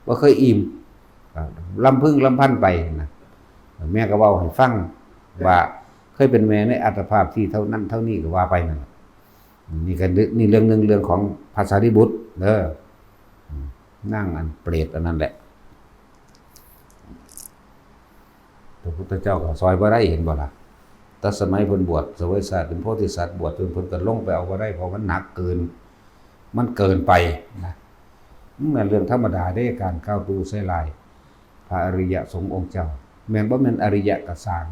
บ่เคยอิ่ม อ่า ลำพึงลำพันไปนะ แม่ก็เว้าให้ฟังว่าเคยเป็นแม่ในอัตภาพที่เท่านั้นเท่านี้ก็ว่าไปนั่นแหละ นี่ก็ นี่เรื่องหนึ่ง เรื่องของพระสารีบุตรเด้อ นางอันเปรตอันนั้นแหละ พระพุทธเจ้าก็ซ่อยบ่ได้ เห็นบ่ล่ะ แต่สมัยเพิ่นบวชเสวยชาติเป็นโพธิสัตว์ บวชจนเพิ่นก็ลงไปเอาบ่ได้ เพราะมันหนักเกิน มันเกินไปนะ มันเรื่องธรรมดาเด้ การกล่าวตู่ใส่ร้ายพระอริยสงฆ์องค์เจ้า แม่นบ่แม่นอริยะก็ซ่าง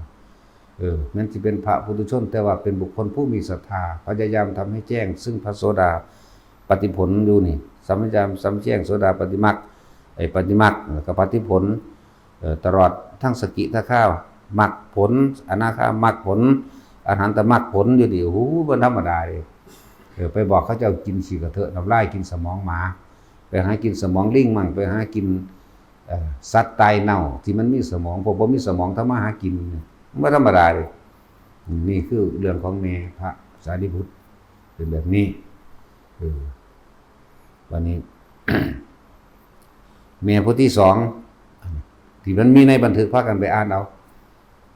เออ แม้นสิเป็นพระปุถุชน แต่ว่าเป็นบุคคลผู้มีศรัทธา พยายามทำให้แจ้งซึ่งพระโสดาปัตติผลอยู่นี่ พยายามทำแจ้งโสดาปัตติมรรค ไอ้ปัตติมรรค แล้วก็ปัตติผล เอ่อ ตลอดทั้งสกิทาคามรรคผล อนาคามรรคผล อรหันตมรรคผลอยู่นี่ โอ้โห บ่ธรรมดาเด้ เออ ไปบอกเขาเจ้ากินขี้กระเทอะน้ำลาย กินสมองหมา ไปหากินสมองลิงมั่ง ไปหากิน เอ่อสัตว์ตายเน่าที่มันมีสมอง พวกบ่มีสมองทำมาหากินเนี่ยมันบ่ธรรมดาเลย นี่คือเรื่องของแม่พระสารีบุตร เป็นแบบนี้ เออ วันนี้ แม่ผู้ที่สอง ที่มันมีในบันทึก พากันไปอ่านเอา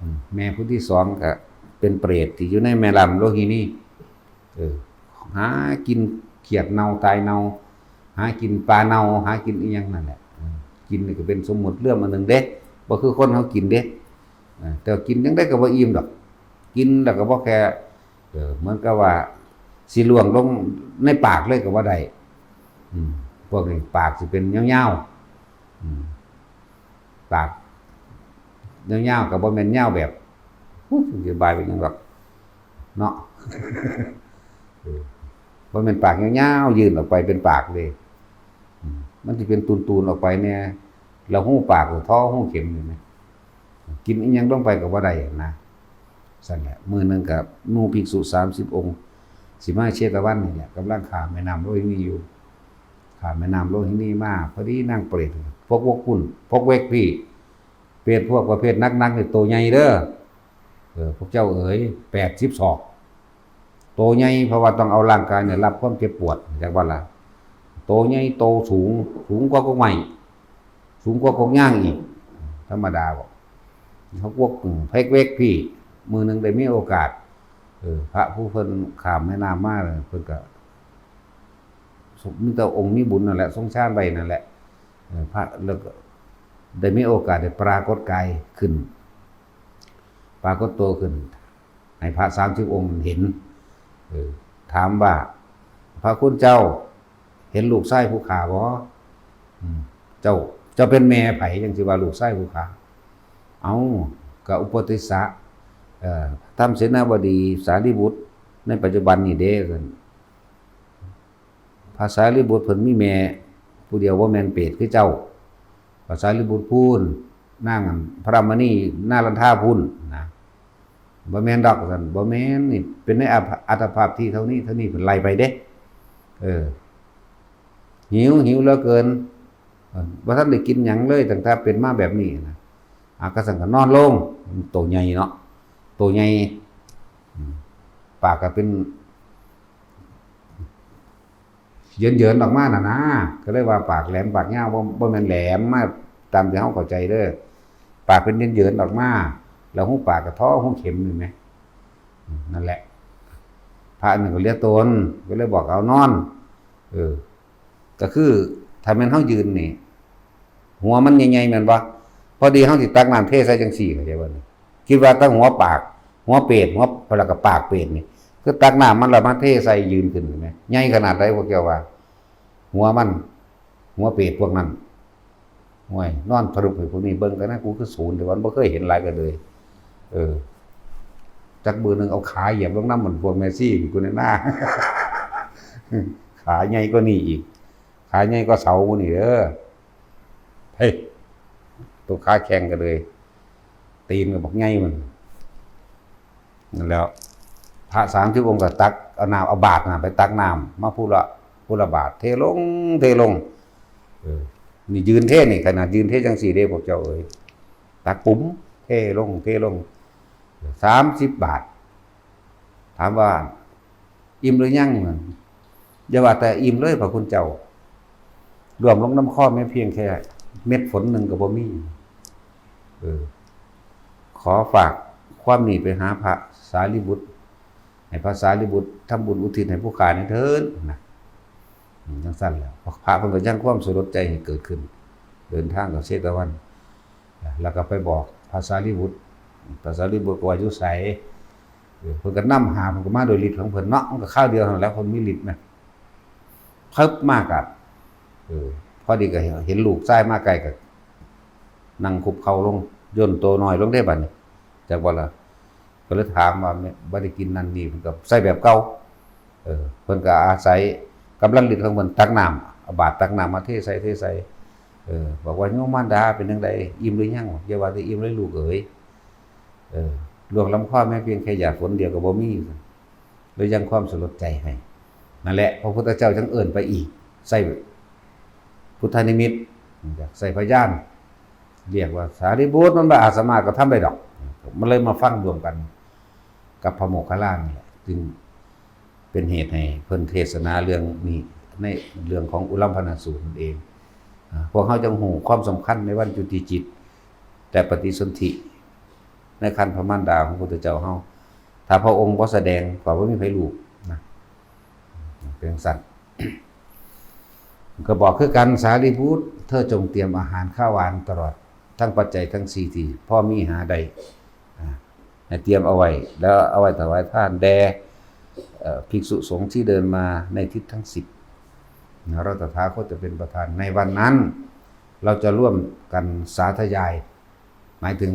อืม แม่ผู้ที่สองก็เป็นเปรตที่อยู่ในแม่น้ำโลหินี เออ หากินเขียดเน่าตายเน่า หากินปลาเน่า หากินอีหยังนั่นแหละ อืม กินนี่ก็เป็นสมมุติเรื่องอันหนึ่งเด้ บ่คือคนเฮากินเด้ เออ แต่ว่ากินจั่งใดก็บ่อิ่มดอก กินแล้วก็บ่แค่ เออ เหมือนกับว่าสิล่วงลงในปากเลยก็บ่ได้ อืม พวกนี้ปากสิเป็นยาวๆ อืม ปากยาวๆ ก็บ่แม่นยาวแบบ อุ๊ย สิบายเป็นหยังดอก เนาะ เออ บ่แม่นปากยาวๆ ยื่นออกไปเป็นปากเลย อืม มันสิเป็นตูนๆ ออกไปแน่ แล้วฮูปากก็ท่อฮูเข็มอยู่นะ กินอีหยังลงไปก็บ่ได้นะ ซั่นแหละ มื้อหนึ่งก็หมู่ภิกษุสามสิบองค์ สิมาเชตวันนี่แหละ กำลังข้ามแม่น้ำโลหินีอยู่ ข้ามแม่น้ำโลหินีมา พอดีนางเปรต พวก พวกคุณ พวกเวกพี่ เปรตพวกประเภทหนักๆ นี่โตใหญ่เด้อ เออ พวกเจ้าเอ๋ย แปดสิบศอก โตใหญ่ เพราะว่าต้องเอาร่างกายเนี่ยรับความเจ็บปวด จักว่าล่ะ โตใหญ่ โตสูง สูงกว่ากกไม้ สูงกว่ากกย่างอีก ธรรมดาบ่ เขาพวก อืม พวกเวกพี่ มื้อหนึ่งได้มีโอกาส เออ พระผู้เพิ่นข้ามแม่น้ำมาเลย เพิ่นก็ มีแต่องค์มีบุญนั่นแหละ ทรงฌานไว้นั่นแหละ เออ พระ แล้วก็ได้มีโอกาสได้ปรากฏกายขึ้น ปรากฏตัวขึ้น ให้พระสามสิบองค์เห็น เออ ถามว่า พระคุณเจ้า เห็นลูกชายผู้ข้าบ่ อืม เจ้า เจ้าเป็นแม่ไผจั่งสิว่าลูกชายผู้ข้า เอ้า ก็อุปติสสะ เอ่อ ธรรมเสนาบดี สารีบุตร ในปัจจุบันนี่เด้ พระสารีบุตรเพิ่นมีแม่ผู้เดียว บ่แม่นเปรตคือเจ้า พระสารีบุตรพู้น นางอันพระมณีนารันทาพู้นนะ บ่แม่นดอกว่าซั่น บ่แม่น นี่เป็นในอัตภ- อัตภาพที่เท่านี้เท่านี้ เพิ่นไล่ไปเด้ เออ หิว หิวเหลือเกิน เออ บ่ทันได้กินหยังเลย ตั้งแต่เป็นมาแบบนี้นะ อ่ะ ก็ซั่นก็นอนลง โตใหญ่เนาะ โตใหญ่ อืม ปากก็เป็น เหยินๆ ออกมาน่ะนะ ก็เลยว่าปากแหลมปากยาว บ่ บ่แม่นแหลมมาตามที่เฮาเข้าใจเด้อ ปากเป็นเหยินๆ ออกมา แล้วฮูปากก็ท่อฮูเข็ม เห็นไหม อืม นั่นแหละ พระหนึ่งก็เหลือตน ก็เลยบอกเอานอน เออ ก็คือถ้าแม่นเฮายืนนี่ หัวมันใหญ่ๆ แม่นบ่ พอดีเฮาสิตักน้ำเทใส่จั่งซี้ เข้าใจบ่นี่ คิดว่าตั้งหัวปาก หัวเปรต หัว แล้วก็ปากเปรตนี่ คือตักน้ำมันแล้วมาเทใส่ยืนขึ้น เห็นไหม ใหญ่ขนาดใดพวกเจ้าว่า หัวมัน หัวเปรตพวกนั้น โอ้ย นอนทะลุให้พวกนี้เบิ่งกันนะ กูคือศูนย์ แต่วันบ่เคยเห็นหลายกันเลย เออ จักมือหนึ่งเอาขาเหยียบลงน้ำเหมือนพวกแม่ซี่กูเนี่ยนะ ขาใหญ่กว่านี่อีก ขาใหญ่กว่าเสาหมู่นี่เด้อ เฮ้ย ตัวขาแข็งกันเลย ตีนก็บอกไงมัน นั่นแหล้ว พระสามสิบองค์ก็ตักเอาน้ำ เอาบาตรน่ะไปตักน้ำมาผู้ละ ผู้ละบาตร เทลง เทลง เออ นี่ยืนเทนี่ ขนาดยืนเทจังสี่เด้ พวกเจ้าเอ๋ย ตักปุ๋ม เทลง เทลง สามสิบบาท ถามว่า อิ่มหรือยัง อย่าว่าแต่อิ่มเลย พระคุณเจ้า รวมลงน้ำคอแม่เพียงแค่เม็ดฝนหนึ่งก็บ่มี เออ ขอฝากความนี้ไปหาพระสารีบุตร ให้พระสารีบุตรทำบุญอุทิศให้ผู้ข้านี้เถิดนะ อืม จังซั่นแหละ พระเพิ่นก็ยังความสลดใจให้เกิดขึ้น เดินทางกับเชตวัน แล้วก็ไปบอกพระสารีบุตร พระสารีบุตรก็ว่าอยู่ไส เออ เพิ่นก็นำหา เพิ่นก็มาโดยฤทธิ์ของเพิ่นเนาะ มันก็คราวเดียวเท่านั้นแหละ เพิ่นมีฤทธิ์นะ เพิบมากอะ เออ พอดีก็เห็นลูกชายมาใกล้ก็นั่งคุกเข่าลง ย่นตัวน้อยลงได้บัดนี้ จักว่าล่ะ ก็เลยถามว่า "แม่ บ่ได้กินนั่นนี่" เพิ่นก็ใส่แบบเก่า เออ เพิ่นก็อาศัยกำลังฤทธิ์ของเพิ่นตักน้ำ เอาบาตรตักน้ำมาเทใส่ เทใส่ เออ บอกว่า "โยมมารดาเป็นจั่งใด อิ่มหรือยัง อย่าว่าแต่อิ่มเลยลูกเอ๋ย เออ ล่วงลำคอแม้เพียงแค่หยาดฝนเดียวก็บ่มี" เลยยังความสลดใจให้ นั่นแหละ พระพุทธเจ้าจั่งเอิ้นไปอีก ใส่พุทธนิมิต ใส่พยาน เรียกว่าสารีบุตรมันบ่อาจสามารถกระทำได้ดอก มันเลยมาฟังรวมกันกับพระโมคคัลลานี่แหละ จึงเป็นเหตุให้เพิ่นเทศนาเรื่องนี้ในเรื่องของอุลัมพนสูตรนั่นเอง อ่า พวกเฮาจังฮู้ความสำคัญในวันจุติจิต แต่ปฏิสนธิในครรภ์พระมารดาของพระพุทธเจ้าเฮา ถ้าพระองค์บ่แสดงก็บ่มีไผรู้นะ เป็นจั่งซั้น ก็บอกคือกัน สารีบุตร เธอจงเตรียมอาหารข้าวหวานตลอดทั้งปัจจัยทั้งสี่ที่พอมีหาได้ อ่า ให้เตรียมเอาไว้ แล้วเอาไว้ถวายทานแด่ เอ่อ ภิกษุสงฆ์ที่เดินมาในทิศทั้งสิบ นะ เราตถาคตจะเป็นประธานในวันนั้น เราจะร่วมกันสาธยาย หมายถึง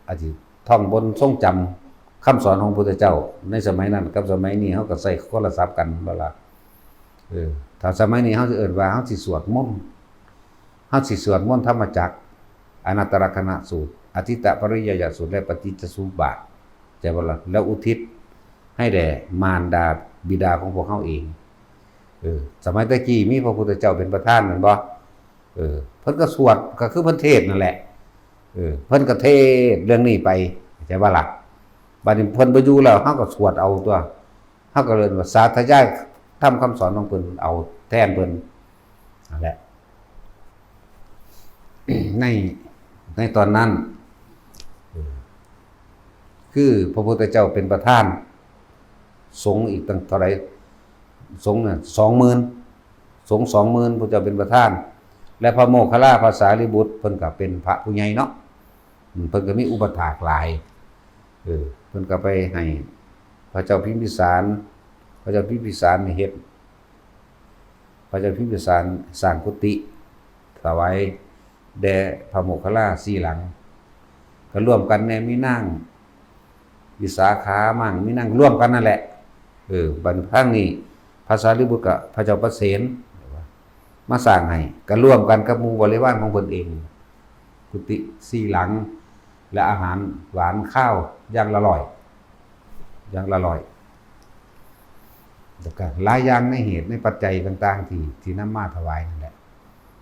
อาจสิท่องบนทรงจำคำสอนของพระพุทธเจ้า ในสมัยนั้นกับสมัยนี้เฮาก็ใช้โทรศัพท์กันบ่ล่ะ เออ ถ้าสมัยนี้เฮาสิเอิ้นว่าเฮาสิสวดมนต์ เฮาสิสวดมนต์ธรรมจักร อนัตตลักษณสูตร อทิตตปริยายสูตร และปฏิจจสมุปบาท ใช่บ่ล่ะ แล้วอุทิศให้แด่มารดาบิดาของพวกเฮาเอง เออ สมัยแต่กี้มีพระพุทธเจ้าเป็นประธานแม่นบ่ เออ เพิ่นก็สวด ก็คือเพิ่นเทศน์นั่นแหละ เออ เพิ่นก็เทศน์เรื่องนี้ไป ใช่บ่ล่ะ บัดนี้เพิ่นบ่อยู่แล้ว เฮาก็สวดเอาตั๊ว เฮาก็เลยว่าสาธยายธรรมคำสอนของเพิ่นเอาแทนเพิ่น นั่นแหละ ใน ในตอนนั้น เออ คือพระพุทธเจ้าเป็นประธาน สงฆ์อีกตั้งเท่าไหร่ สงฆ์น่ะ สองหมื่น สงฆ์ สองหมื่น พระเจ้าเป็นประธาน และพระโมคคัลลา พระสารีบุตร เพิ่นก็เป็นพระผู้ใหญ่เนาะ อืม เพิ่นก็มีอุปถากหลาย เออ เพิ่นก็ไปให้พระเจ้าพิมพิสาร พระเจ้าพิมพิสารนี่เฮ็ด พระเจ้าพิมพิสารสร้างกุฏิถวายแด่พระโมคคัลลาสี่หลัง ก็ร่วมกันแน่ มีนางวิสาขามั่ง มีนางร่วมกันนั่นแหละ เออ บัดทางนี้พระสารีบุตรกับพระเจ้าประเสน มาสร้างให้ ก็ร่วมกันกับหมู่บริวารของเพิ่นเอง กุฏิสี่หลัง และอาหารหวานข้าวอย่างละร้อย อย่างละร้อย แล้วก็หลายอย่างในเหตุในปัจจัยต่างๆ ที่ ที่นำมาถวายนั่นแหละ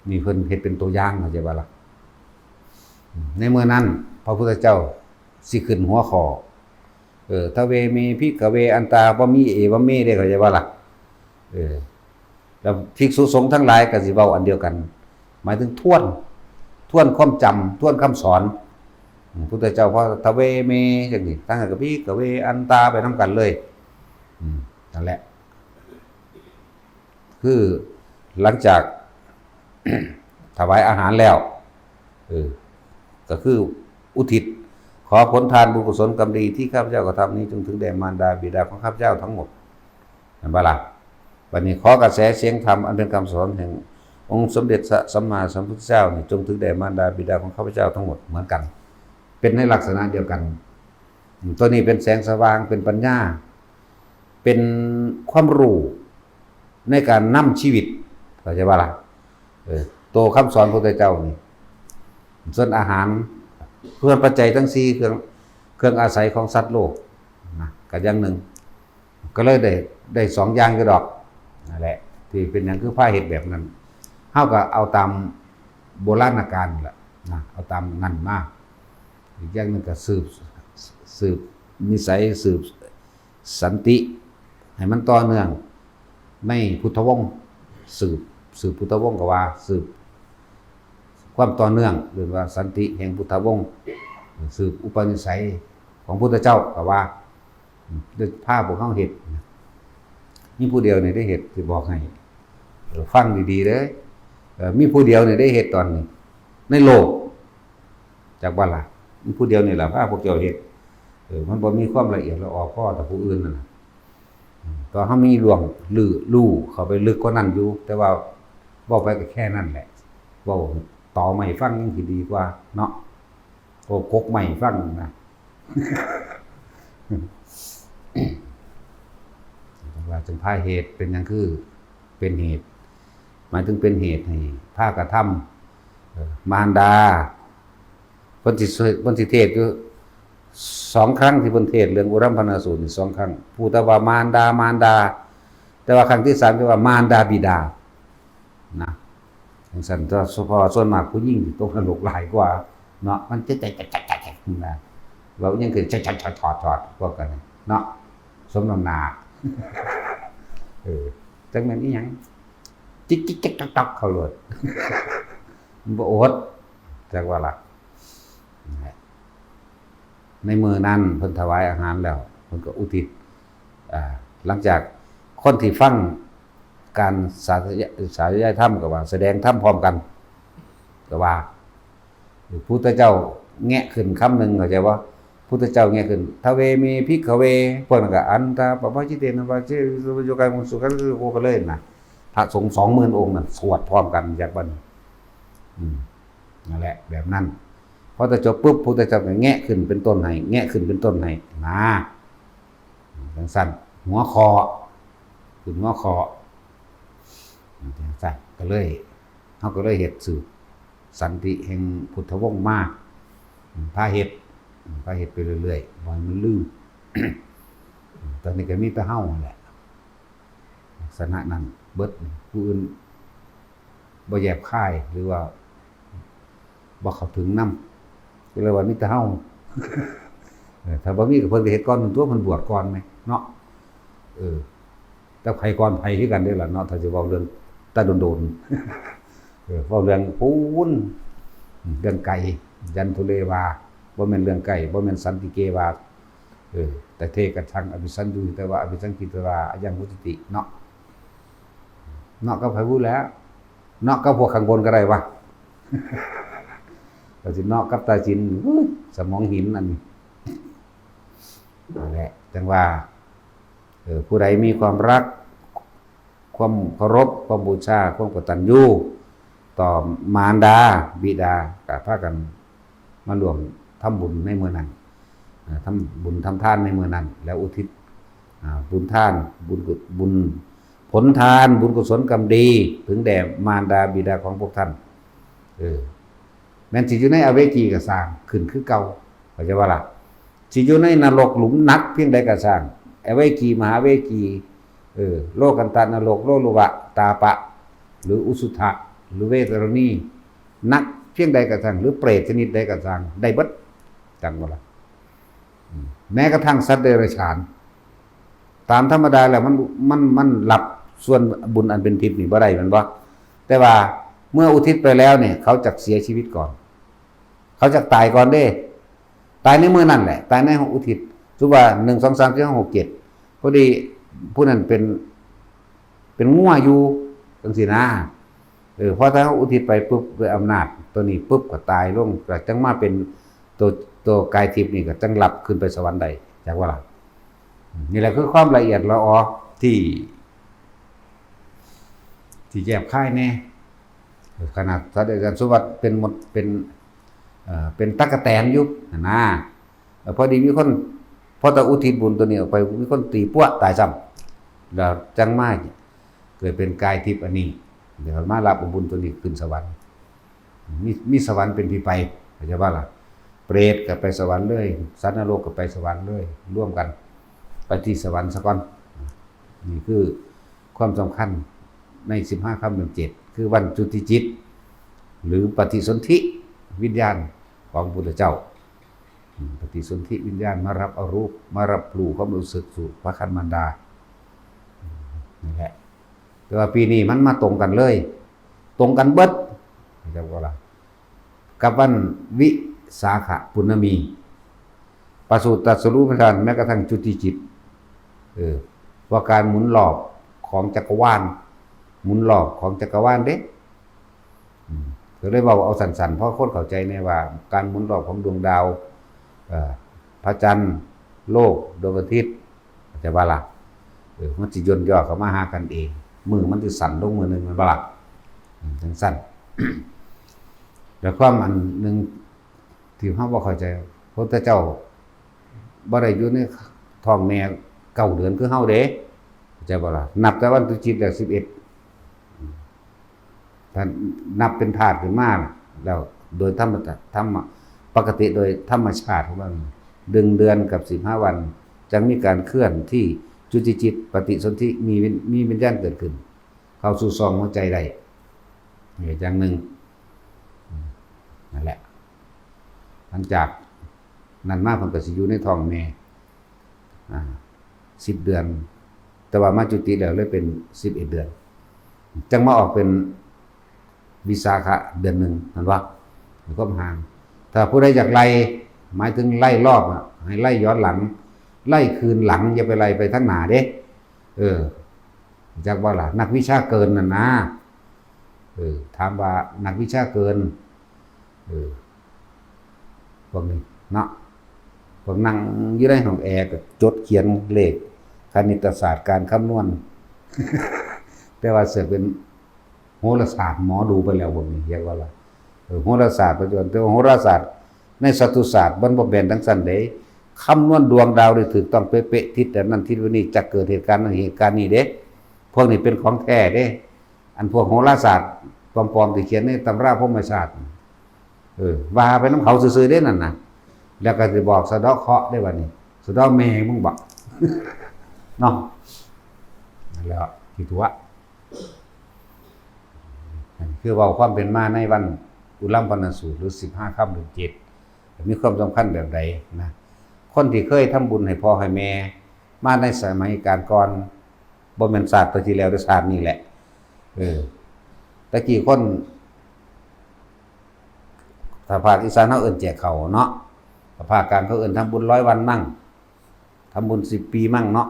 นี่เพิ่นเฮ็ดเป็นตัวอย่าง เข้าใจบ่ล่ะ ในเมื่อนั้นพระพุทธเจ้าสิขึ้นหัวข้อ เออ ทะเวเมภิกขเวอันตา บ่มีเอวะเมเด้ เข้าใจบ่ล่ะ เออ แล้วภิกษุสงฆ์ทั้งหลายก็สิเว้าอันเดียวกัน หมายถึงทวน ทวนความจำ ทวนคำสอน อืม พุทธเจ้าพอทะเวเมจังซี่ ทั้งนั้นก็ภิกขเวอันตาไปนำกันเลย อืม นั่นแหละ คือหลังจาก ถวายอาหารแล้ว เออ ก็คืออุทิศ ขอผลทานบุญกุศลกรรมดีที่ข้าพเจ้ากระทำนี้จงถึงแด่มารดาบิดาของข้าพเจ้าทั้งหมด เห็นบ่ล่ะ บัดนี้ขอกระแสเสียงธรรมอันเป็นคำสอนแห่งองค์สมเด็จพระสัมมาสัมพุทธเจ้านี่จงถึงแด่มารดาบิดาของข้าพเจ้าทั้งหมดเหมือนกัน เป็นในลักษณะเดียวกัน อืม ตัวนี้เป็นแสงสว่าง เป็นปัญญา เป็นความรู้ในการนำชีวิต เข้าใจบ่ล่ะ เออ ตัวคำสอนพระพุทธเจ้านี่ ส่วนอาหาร เพื่อนปัจจัยทั้งสี่ เครื่อง เครื่องอาศัยของสัตว์โลก นะ ก็อย่างหนึ่ง ก็เลยได้ ได้สองอย่างอยู่ดอก นั่นแหละ ที่เป็นหยังคือพาเฮ็ดแบบนั้น เฮาก็เอาตามโบราณกาลล่ะ นะ เอาตามนั้นมา อีกอย่างหนึ่งก็สืบ สืบนิสัย สืบสันติ ให้มันต่อเนื่องในพุทธวงศ์ สืบ สืบพุทธวงศ์ก็ว่าสืบความต่อเนื่อง เรียกว่าสันติแห่งพุทธวงศ์ สืบอุปนิสัยของพุทธเจ้าก็ว่า ได้พาพวกเฮาเฮ็ด มีผู้เดียวนี่ได้เฮ็ด สิบอกให้ เออ ฟังดีๆเด้อ เออ มีผู้เดียวนี่ได้เฮ็ดตอนนี้ ในโลก จักบ่ล่ะ มีผู้เดียวนี่ล่ะพาพวกเจ้าเฮ็ด เออ มันบ่มีความละเอียดละออพอต่อผู้อื่นนั่นน่ะ อืม ตอนเฮามีล่วง รู้ รู้เข้าไปลึกกว่านั้นอยู่ แต่ว่าเว้าไปก็แค่นั้นแหละ เว้าต่อมาให้ฟังยังสิดีกว่าเนาะ โอ้ กกไม้ฟังนะ ว่าจังพาเหตุเป็นหยังคือเป็นเหตุ หมายถึงเป็นเหตุให้พากระทำ เอ่อ มารดา เพิ่นสิ เพิ่นสิเทศน์อยู่สองครั้งที่เพิ่นเทศน์เรื่องอุรัมพนาสูตรนี่สองครั้ง พูดแต่ว่ามารดา มารดา แต่ว่าครั้งที่สามที่ว่ามารดาบิดา นะ จังซั่น แต่เฉพาะส่วนมากผู้หญิงสิตกนรกหลายกว่า เนาะ มันจะใจใจใจใจใจนะ เว้าหยังคือใจใจใจถอดถอดพวกกันเนาะ สมน้ำหน้า เออ จักแม่นอีหยัง จิกจิกจิกจอกจอกเข้าโลด มันบ่อด จักว่าล่ะ ในมื้อนั้นเพิ่นถวายอาหารแล้ว เพิ่นก็อุทิศ อ่า หลังจากคนที่ฟังการสาธย- สาธยายธรรมก็ว่า แสดงธรรมพร้อมกัน ก็ว่า พุทธเจ้าแงะขึ้นคำหนึ่ง เข้าใจบ่ พุทธเจ้าแงะขึ้น ทะเวเมภิกขเว พวกนั้นก็ อันตาปะปะจิเตนะปะเจวิสุปโยกายมุสุขันคือโกกันเลยนะ พระสงฆ์สองหมื่นองค์นั่นสวดพร้อมกัน จากบัดนี้ อืม นั่นแหละ แบบนั้น พอจะจบปุ๊บ พุทธเจ้าก็แงะขึ้นเป็นต้นให้ แงะขึ้นเป็นต้นให้นะ จังซั่น หัวข้อ ขึ้นหัวข้อ จังซั่น ก็เลย เฮาก็เลยเฮ็ดสืบสันติแห่งพุทธวงศ์มา พาเฮ็ด พาเฮ็ดไปเรื่อยๆ บ่ให้มันลืม ตอนนี้ก็มีแต่เฮานั่นแหละ ลักษณะนั้นเบิด ผู้อื่นบ่แยบคาย หรือว่าบ่เข้าถึงนำ ก็เลยว่ามีแต่เฮา เออ ถ้าบ่มีก็เพิ่นก็เฮ็ดก่อนนั่นตั๊ว เพิ่นบวชก่อนแหมเนาะ เออ แต่ไผก่อนไผคือกันเด้ล่ะเนาะ ถ้าสิเว้าเรื่องแต่โดนๆ เออ เว้าเรื่องพู้น เรื่องไกล ยันทุเรวา บ่แม่นเรื่องไกล บ่แม่นสันติเกวา เออ แต่เทกะชังอภิสัญญูหิตวา อภิสังกิตวา อายังวุติติเนาะ เนาะกับไผพู้นแหล้ว เนาะกับพวกข้างบนก็ได้วะ ก็สิเนาะกับตาจิน อุ้ย สมองหินอันนี้ นั่นแหละ จังว่า เออ ผู้ใดมีความรัก ความเคารพ ความบูชา ความกตัญญูต่อมารดา บิดา ก็พากันมาร่วมทำบุญในมื้อนั้น อ่า ทำบุญทำทานในมื้อนั้น แล้วอุทิศ อ่า บุญทาน บุญกุ- บุญ ผลทาน บุญกุศลกรรมดี ถึงแด่มารดาบิดาของพวกท่าน เออ แม้นสิอยู่ในอเวจีก็ซ่าง ขึ้นคือเก่า เข้าใจบ่ล่ะ สิอยู่ในนรกหลุมหนักเพียงใดก็ซ่าง อเวจี มหาเวจี เออ โลกันตะนรก โลลุวะ ตาปะ หรืออุสุทะ หรือเวสรณี หนักเพียงใดก็ซ่าง หรือเปรตชนิดใดก็ซ่าง ได้เบิด จังบ่ล่ะ อืม แม้กระทั่งสัตว์เดรัจฉาน ตามธรรมดาแล้วมัน- มัน- มันรับส่วนบุญอันเป็นทิพย์นี่บ่ได้ แม่นบ่ แต่ว่าเมื่ออุทิศไปแล้วเนี่ย เขาจักเสียชีวิตก่อน เขาจักตายก่อนเด้ ตายในมื้อนั้นแหละ ตายในอุทิศ สมมุติว่า หนึ่ง สอง สาม สี่ ห้า หก เจ็ด พอดีผู้นั้นเป็น เป็นงัวอยู่ จังซี้นะ เออ พอถ้าเขาอุทิศไปปุ๊บ ด้วยอำนาจตัวนี้ปุ๊บ ก็ตายลง ก็จังมาเป็นตัว- ตัวกายทิพย์นี่ ก็จังรับขึ้นไปสวรรค์ได้ จักว่าล่ะ นี่แหละคือความละเอียดละออที่ ที่แยบคายแน่ ขนาดสัตว์เดรัจฉาน สมมุติว่าเป็นมด เป็น เอ่อ เป็นตั๊กแตนอยู่หั่นนะ เอ่อ พอดีมีคน พอตะอุทิศบุญตัวนี้ออกไป มีคนตีปั้วตายซ้ำ แล้วจังมาเกิดเป็นกายทิพย์อันนี้ เดี๋ยวมารับเอาบุญตัวนี้ขึ้นสวรรค์ มี- มีสวรรค์เป็นที่ไป เข้าใจบ่ล่ะ เปรตก็ไปสวรรค์เลย สัตว์นรกก็ไปสวรรค์เลย รวมกัน ไปที่สวรรค์ซะก่อน นี่คือความสำคัญในสิบห้าค่ำเดือนเจ็ด คือวันจุติจิต หรือปฏิสนธิวิญญาณของพุทธเจ้า อืม ปฏิสนธิวิญญาณมารับเอารูป มารับรู้ความรู้สึกสู่พระคันมารดา อืม นั่นแหละ แต่ว่าปีนี้มันมาตรงกันเลย ตรงกันเบิด เข้าใจบ่ล่ะ กับวันวิสาขปุณณมี ประสูติตรัสรู้พระนิพพาน แม้กระทั่งจุติจิต เออ ว่าการหมุนรอบของจักรวาล หมุนรอบของจักรวาลเด้ อืม ก็เลยเว้าเอาสั้นๆ เพราะคนเข้าใจแน่ว่าการหมุนรอบของดวงดาว เอ่อ พระจันทร์ โลก ดวงอาทิตย์ เข้าใจบ่ล่ะ เออ มันสิย่นย่อเข้ามาหากันเอง มื้อมันสิสั้นลงมื้อหนึ่ง แม่นบ่ล่ะ อืม จังซั่น แล้วความอันหนึ่งที่เฮาบ่เข้าใจ พระพุทธเจ้าบ่ได้อยู่ในท้องแม่เก้าเดือนคือเฮาเด้ เข้าใจบ่ล่ะ นับแต่วันจุติแล้ว สิบเอ็ด ถ้านับเป็นธาตุขึ้นมาแล้ว โดยธรรมชาติ ธรรม- ปกติโดยธรรมชาติของมัน หนึ่งเดือนกับสิบห้าวัน จั่งมีการเคลื่อนที่จุติจิต ปฏิสนธิ มีวิญ- มีวิญญาณเกิดขึ้น เข้าสู่ช่องหัวใจได้ นี่อย่างหนึ่ง อืม นั่นแหละ หลังจากนั้นมาเพิ่นก็สิอยู่ในท้องแม่ อ่า สิบเดือน แต่ว่ามาจุติแล้วเลยเป็นสิบเอ็ดเดือน จั่งมาออกเป็นวิสาขะเดือนหนึ่ง หันบ่ มีความห่าง ถ้าผู้ใดอยากไล่ หมายถึงไล่รอบอะ ให้ไล่ย้อนหลัง ไล่คืนหลัง อย่าไปไล่ไปทางหน้าเด้ เออ จักว่าล่ะ นักวิชาเกินน่ะนะ เออ ถามว่านักวิชาเกิน เออ พวกนี้เนาะ พวกนั่งอยู่ในห้องแอร์ก็จดเขียนเลข คณิตศาสตร์ การคำนวณ แต่ว่าเสือกเป็นโหราศาสตร์หมอดูไปแล้ว พวกนี้เรียกว่าล่ะ เออ โหราศาสตร์ปัจจุบัน แต่ว่าโหราศาสตร์ในสัตตุศาสตร์มันบ่แม่นจั่งซั้นเด้ คำนวณดวงดาวได้ถูกต้องเป๊ะๆ ทิศอันนั้นทิศอันนี้จะเกิดเหตุการณ์นั้นเหตุการณ์นี้เด้ พวกนี้เป็นของแท้เด้ อันพวกโหราศาสตร์ปลอมๆ ที่เขียนในตำราพรหมศาสตร์ เออ ว่าไปนำเขาซื่อๆ เด้นั่นนะ แล้วก็สิบอกสะเดาะเคราะห์ได้บัดนี้ สะเดาะแม่มึงบอก เนาะ นั่นแหละ ที่ตัว คือเว้าความเป็นมาในวันอุรัมพนสูตร หรือสิบห้าค่ำเดือนเจ็ด มีความสำคัญแบบใดนะ คนที่เคยทำบุญให้พ่อให้แม่มาในสมัยกาลก่อน บ่แม่นชาติที่แล้ว แต่ชาตินี้แหละ เออ แต่กี้คน ถ้าภาคอีสานเฮาเอิ้นแจกข้าวเนาะ ถ้าภาคกลางเขาเอิ้นทำบุญร้อยวันมั่ง ทำบุญสิบปีมั่งเนาะ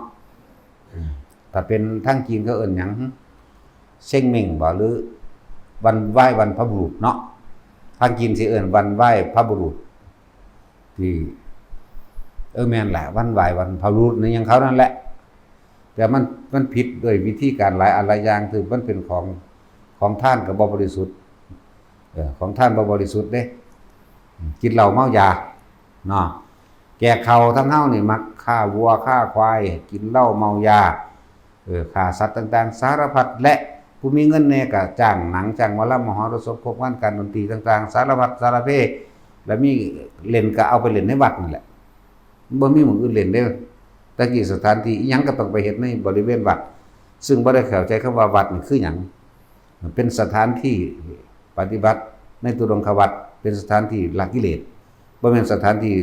อืม ถ้าเป็นทางจีนเขาเอิ้นหยัง เชงเม่งบ่ หรือวันไหว้บรรพบุรุษเนาะ ทางจีนสิเอิ้นวันไหว้พระบุรุษ ที่ เออ แม่นแหละ วันไหว้บรรพบุรุษในหยังเขานั่นแหละ แต่มัน มันผิดด้วยวิธีการหลายอันหลายอย่าง คือมันเป็นของ ของทานก็บ่บริสุทธิ์ เออ ของทานบ่บริสุทธิ์เด้ กินเหล้าเมายา เนาะ แจกข้าวทางเฮานี่มักฆ่าวัวฆ่าควาย กินเหล้าเมายา เออ ฆ่าสัตว์ต่างๆ สารพัด และผู้มีเงินแน่ก็จ้างหนัง จ้างหมอลำ มหรสพ ครบงานการดนตรีต่างๆ สารพัดสารเพ แล้วมีเล่นก็เอาไปเล่นในวัดนั่นแหละ บ่มีหม่องอื่นเล่นเด้อ แต่กี้สถานที่อิหยังก็ต้องไปเฮ็ดในบริเวณวัด ซึ่งบ่ได้เข้าใจคำว่าวัดนี่คือหยัง มันเป็นสถานที่ปฏิบัติในตุรงควัตร เป็นสถานที่ละกิเลส บ่แม่นสถานที่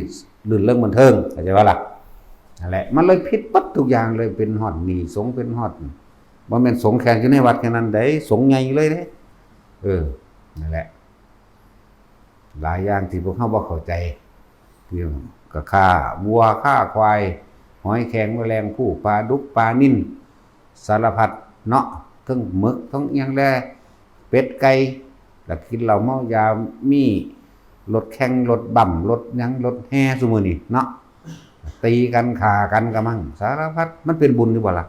รื่นเริงบันเทิง เข้าใจบ่ล่ะ นั่นแหละ มันเลยผิดเบิดทุกอย่างเลย เป็นฮอดหนี้สงฆ์ เป็นฮอด บ่แม่นสงฆ์แค่อยู่ในวัดแค่นั้นเด้ สงฆ์ใหญ่เลยเด้ เออ นั่นแหละ หลายอย่างที่พวกเฮาบ่เข้าใจ ที่ก็ฆ่าวัวฆ่าควาย หอยแครงแมลงภู่ ปลาดุกปลานิล สารพัดเนาะ ทั้งหมึก ทั้งอิหยังแล เป็ดไก่ แล้วกินเหล้าเมายา มีรถแข่ง รถบั้ม รถหยัง รถแห่ซุมื้อนี้เนาะ ตีกัน ฆ่ากันกะมัง สารพัด มันเป็นบุญอยู่บ่ล่ะ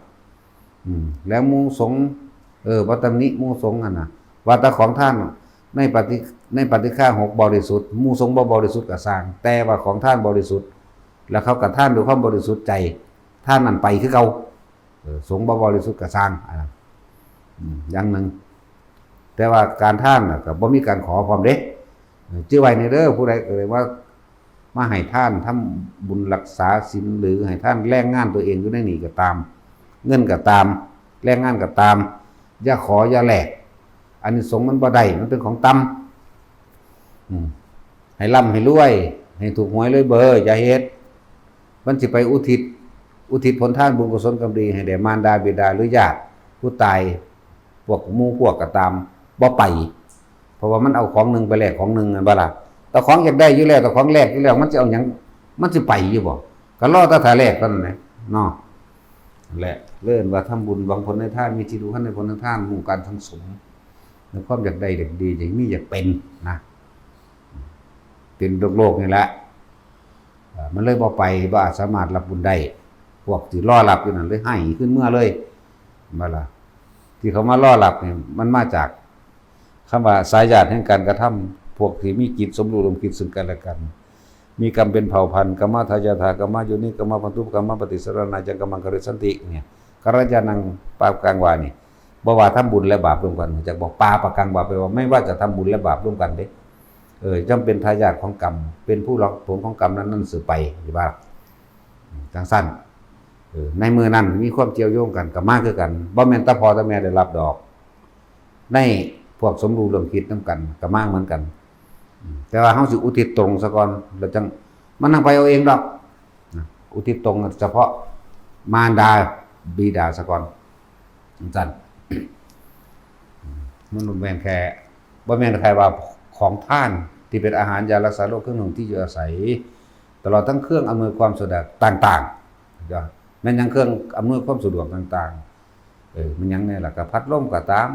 อืม แล้วหมู่สงฆ์ เออ บ่ตำหนิหมู่สงฆ์หั่นน่ะ ว่าแต่ของทานในปฏิ ในปาฏิฆาหกบริสุทธิ์ หมู่สงฆ์บ่บริสุทธิ์ก็ซ่าง แต่ว่าของทานบริสุทธิ์ แล้วเขาก็ทานด้วยความบริสุทธิ์ใจ ทานนั้นไปคือเก่า เออ สงฆ์บ่บริสุทธิ์ก็ซ่าง อันนั้น อืม อย่างหนึ่ง แต่ว่าการทานน่ะก็บ่มีการขอพร้อมเด้ เออ จื่อไว้แน่เด้อ ผู้ใดก็เลยว่า มาให้ทาน ทำบุญรักษาศีล หรือให้ทานแรงงานตัวเองอยู่ในนี้ก็ตาม เงินก็ตาม แรงงานก็ตาม อย่าขออย่าแลก อานิสงส์มันบ่ได้ มันเป็นของต่ำ อืม ให้ร่ำให้รวย ให้ถูกหวยรวยเบอร์ อย่าเฮ็ด มันสิไปอุทิศ อุทิศผลทานบุญกุศลกรรมดีให้แด่มารดาบิดาหรือญาติผู้ตาย พวกหมู่พวกก็ตาม บ่ไป เพราะว่ามันเอาของหนึ่งไปแลกของหนึ่ง แม่นบ่ล่ะ เจ้าของอยากได้อยู่แล้ว เจ้าของแลกอยู่แล้ว มันสิเอาหยัง มันสิไปอยู่บ่ ก็รอแต่ถ้าแลกเท่านั้นแหละ เนาะ นั่นแหละ เลยเอิ้นว่าทำบุญหวังผลในทาน มีจิตผูกพันในผลในทาน รู้การสั่งสม ในความอยากได้อยากดี อยากมีอยากเป็นนะ เป็นโลกๆ นี่แหละ เอ่อ มันเลยบ่ไป บ่อาจสามารถรับบุญได้ พวกที่รอรับอยู่นั่นเลยไห้ขึ้นเมือเลย แม่นบ่ล่ะ ที่เขามารอรับนี่ มันมาจากคำว่าสายญาติแห่งการกระทำ พวกที่มีจิตสมรู้ร่วมคิดซึ่งกันและกัน มีกรรมเป็นเผ่าพันธุ์ กรรมทายาทา กรรมโยนิ กรรมพันธุปกรรมปฏิสรณา จังกัมมัง คาริสันติ เนี่ย กัลยาณัง ปาปกัง วานี่ บ่ว่าทำบุญและบาปร่วมกัน จักบอก ปาปกัง วา แปลว่าไม่ว่าจะทำบุญและบาปร่วมกันเด้ เออ ย่อมเป็นทายาทของกรรม เป็นผู้รับผลของกรรมนั้นๆ สืบไป สิว่า จั่งซั้น เออ ในมื้อนั้นมีความเกี่ยวโยงกัน ก็มาคือกัน บ่แม่นแต่พ่อแต่แม่ได้รับดอก ในพวกสมรู้ร่วมคิดนำกัน ก็มาเหมือนกัน แต่ว่าเฮาสิอุทิศตรงซะก่อน แล้วจั่ง มันนั่งไปเอาเองดอกนะ อุทิศตรงเฉพาะมารดาบิดาซะก่อน จั่งซั่น มันบ่แม่นแค่ บ่แม่นแค่ว่าของทานที่เป็นอาหาร ยารักษาโรค เครื่องนุ่ง ที่อยู่อาศัย ตลอดทั้งเครื่องอำนวยความสะดวกต่างๆ เดี๋ยว แม่นหยังเครื่องอำนวยความสะดวกต่างๆ เออ มันหยังแน่ล่ะ ก็พัดลมก็ตาม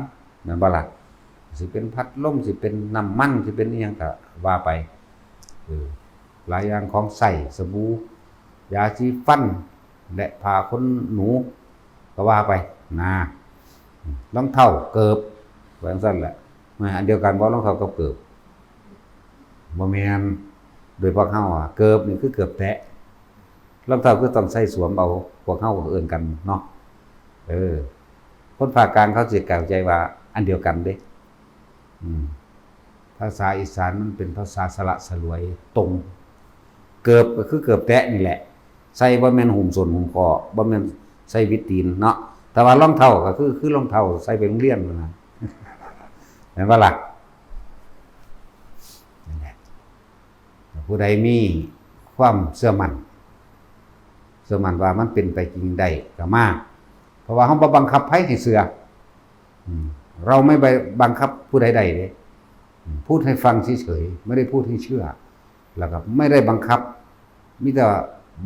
แม่นบ่ล่ะ สิเป็นพัดลม สิเป็นน้ำมัน สิเป็นอิหยังก็ว่าไป เออ หลายอย่าง ของใช้ สบู่ ยาสีฟัน และผ้าขนหนู ก็ว่าไป นะ รองเท้า เกิบ ว่าจั่งซั่นแหละ แม่นอันเดียวกันบ่ รองเท้ากับเกิบ บ่แม่น โดยพวกเฮาอะ เกิบนี่คือเกิบแตะ รองเท้าคือต้องใส่สวมเอา พวกเฮาก็เอิ้นกันเนาะ เออ คนภาคกลางเขาสิเข้าใจว่าอันเดียวกันเด้ อืม ภาษาอีสานมันเป็นภาษาสละสลวยตรง เกิบก็คือเกิบแตะนี่แหละ ใส่บ่แม่นหุ้มส้นหุ้มข้อ บ่แม่นใส่วิดตีนเนาะ แต่ว่ารองเท้าก็คือ คือรองเท้าใส่ไปโรงเรียนนั่นนะ แม่นบ่ล่ะ นั่นแหละ ผู้ใดมีความเชื่อมั่น เชื่อมั่นว่ามันเป็นไปจริงได้ก็มา เพราะว่าเฮาบ่บังคับไผให้เชื่อ อืม เราไม่ไปบังคับผู้ใดได้เด้ อืม พูดให้ฟังเฉยๆ ไม่ได้พูดให้เชื่อ แล้วก็ไม่ได้บังคับ มีแต่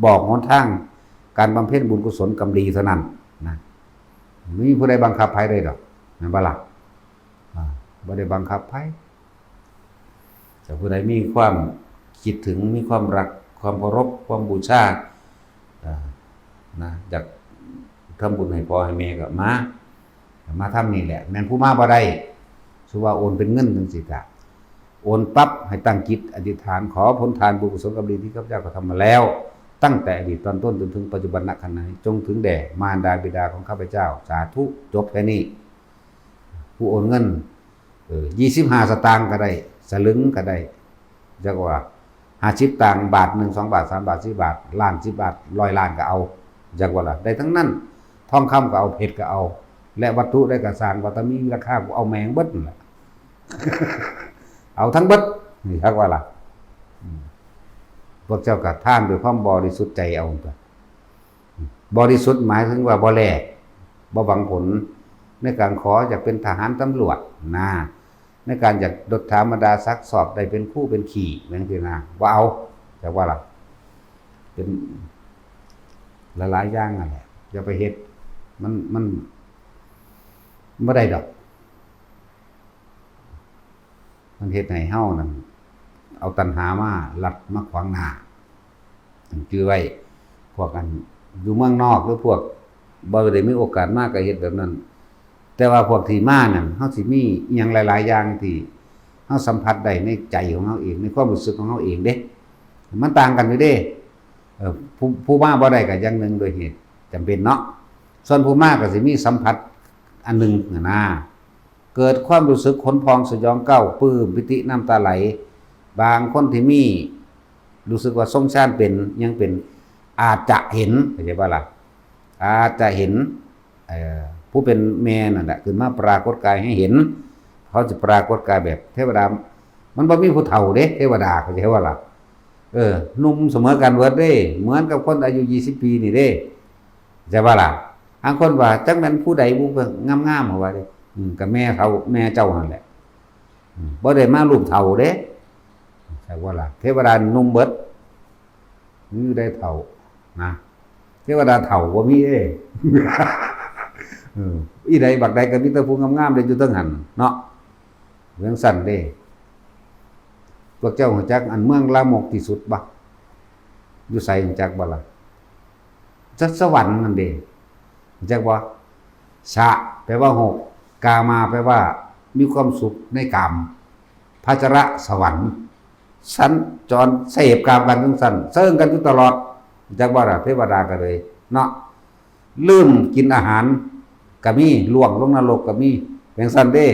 บอกหนทางการบำเพ็ญบุญกุศลกรรมดีเท่านั้นนะ บ่มีผู้ใดบังคับไผได้ดอก แม่นบ่ล่ะ อ่า บ่ได้บังคับไผ แต่ผู้ใดมีความคิดถึง มีความรัก ความเคารพ ความบูชา อ่า นะ อยากทำบุญให้พ่อให้แม่ก็มา มาทำนี่แหละ แม่นผู้มาบ่ได้ สมมุติว่าโอนเป็นเงินจั่งซี้ก็ โอนปั๊บให้ตั้งจิตอธิษฐาน ขอผลทานบุญกุศลกรรมดีที่ข้าพเจ้ากระทำมาแล้ว ตั้งแต่อดีตตอนต้นจนถึงปัจจุบัน ณ ขณะนี้ จงถึงแด่มารดาบิดาของข้าพเจ้า สาธุ จบแค่นี้ ผู้โอนเงิน เออ ยี่สิบห้าสตางค์ก็ได้ สลึงก็ได้ จักว่า ห้าสิบสตางค์ บาทหนึ่ง สองบาท สามบาท สี่บาท ล้าน สิบบาท ร้อยล้านก็เอา จักว่าล่ะ ได้ทั้งนั้น ทองคำก็เอา เพชรก็เอา และวัตถุใดก็ซ่าง ว่าแต่มีราคา กูเอาแม่งเบิดนั่นแหละ เอาทั้งเบิด นี่ จักว่าล่ะ อืม พวกเจ้าก็ทานด้วยความบริสุทธิ์ใจเอาตัว บริสุทธิ์หมายถึงว่าบ่แลก บ่หวังผล ในการขออยากเป็นทหารตำรวจนะ ในการอยากยศถาบรรดาศักดิ์ สอบได้เป็นครูเป็นขี้ แม่นจั่งซี้นะ บ่เอา จักว่าล่ะ เป็นหลายๆอย่างนั่นแหละ อย่าไปเฮ็ด มัน มันบ่ได้ดอก มันเฮ็ดให้เฮานั่น เอาตัณหามาลัดมาขวางหน้า จื่อไว้ พวกอันอยู่เมืองนอก หรือพวกบ่ได้มีโอกาสมาก็เฮ็ดแบบนั้น แต่ว่าพวกที่มานั่น เฮาสิมีอิหยังหลายๆอย่างที่เฮาสัมผัสได้ในใจของเฮาเอง ในความรู้สึกของเฮาเองเด้ มันต่างกันอยู่เด้ เอ่อ ผู้ ผู้มาบ่ได้ก็อย่างหนึ่งโดยเหตุจำเป็นเนาะ ส่วนผู้มาก็สิมีสัมผัสอันหนึ่งหั้นนะ เกิดความรู้สึกขนพองสยองกร้าว ปลื้มปีติน้ำตาไหล บางคนที่มี รู้สึกว่าทรงฌานเป็น ยังเป็น อาจจะเห็น เข้าใจบ่ล่ะ อาจจะเห็น เอ่อ ผู้เป็นแม่นั่นแหละ ขึ้นมาปรากฏกายให้เห็น เขาจะปรากฏกายแบบเทวดา มันบ่มีผู้เฒ่าเด้ เทวดา เข้าใจบ่ล่ะ เออ หนุ่มเสมอกันเบิดเด้ เหมือนกับคนอายุยี่สิบปีนี่เด้ เข้าใจบ่ล่ะ บางคนว่า "จักแม่นผู้ใดบุ งามๆ" เขาว่าเด้ อืม ก็แม่เขา แม่เจ้านั่นแหละ อืม บ่ได้มารูปเฒ่าเด้ เข้าใจบ่ล่ะ เทวดาหนุ่มเบิด มีได้เฒ่านะ เทวดาเฒ่าบ่มีเด้ เออ อีใดบักใดก็มีแต่ผู้งามๆ ได้อยู่เทิงหั่นเนาะ จั่งซั่นเด้ พวกเจ้ารู้จักอันเมืองลามกที่สุดบ่ อยู่ไสรู้จักบ่ล่ะ จักสวรรค์นั่นเด้ รู้จักบ่ สะ แปลว่าหก กามา แปลว่ามีความสุขในกาม พัชระสวรรค์ สัญจรเสพกามกันจั่งซั่น เซิงกันอยู่ตลอด จักว่าล่ะ เทวดาก็เลยเนาะ ลืมกินอาหารก็มี ล่วงลงนรกก็มี จั่งซั่นเด้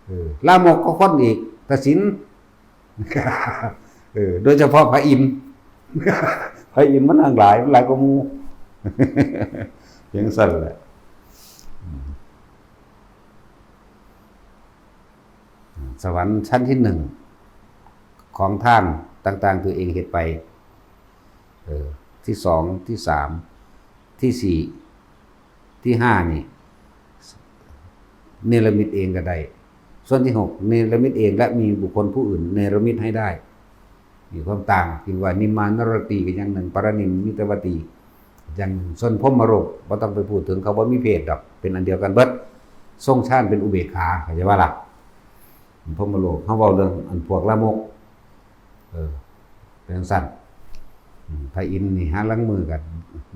เออ ลามกก็คนอีก แต่ศีล เออ โดยเฉพาะพระอินทร์ พระอินทร์มันทั้งหลาย มันหลายกว่าหมู่ จั่งซั่นแหละ อืม สวรรค์ชั้นที่หนึ่ง ของทานต่างๆ ตัวเองเฮ็ดไป เออ ที่สอง ที่สาม ที่สี่ ที่ห้านี่ เนรมิตเองก็ได้ ส่วนที่หก เนรมิตเองและมีบุคคลผู้อื่นเนรมิตให้ได้ มีความต่าง ที่ว่านิมมานรตีก็อย่างหนึ่ง ปรนิมมิตวตีอย่างหนึ่ง ส่วนพรหมโลกบ่ต้องไปพูดถึง เขาบ่มีเพศดอก เป็นอันเดียวกันเบิด ทรงฌานเป็นอุเบกขา เข้าใจบ่ล่ะ พรหมโลก เฮาเว้าเรื่องอันพวกลามก เออ เป็นจั่งซั้น อืม พระอินทร์นี่หาลางมื้อก็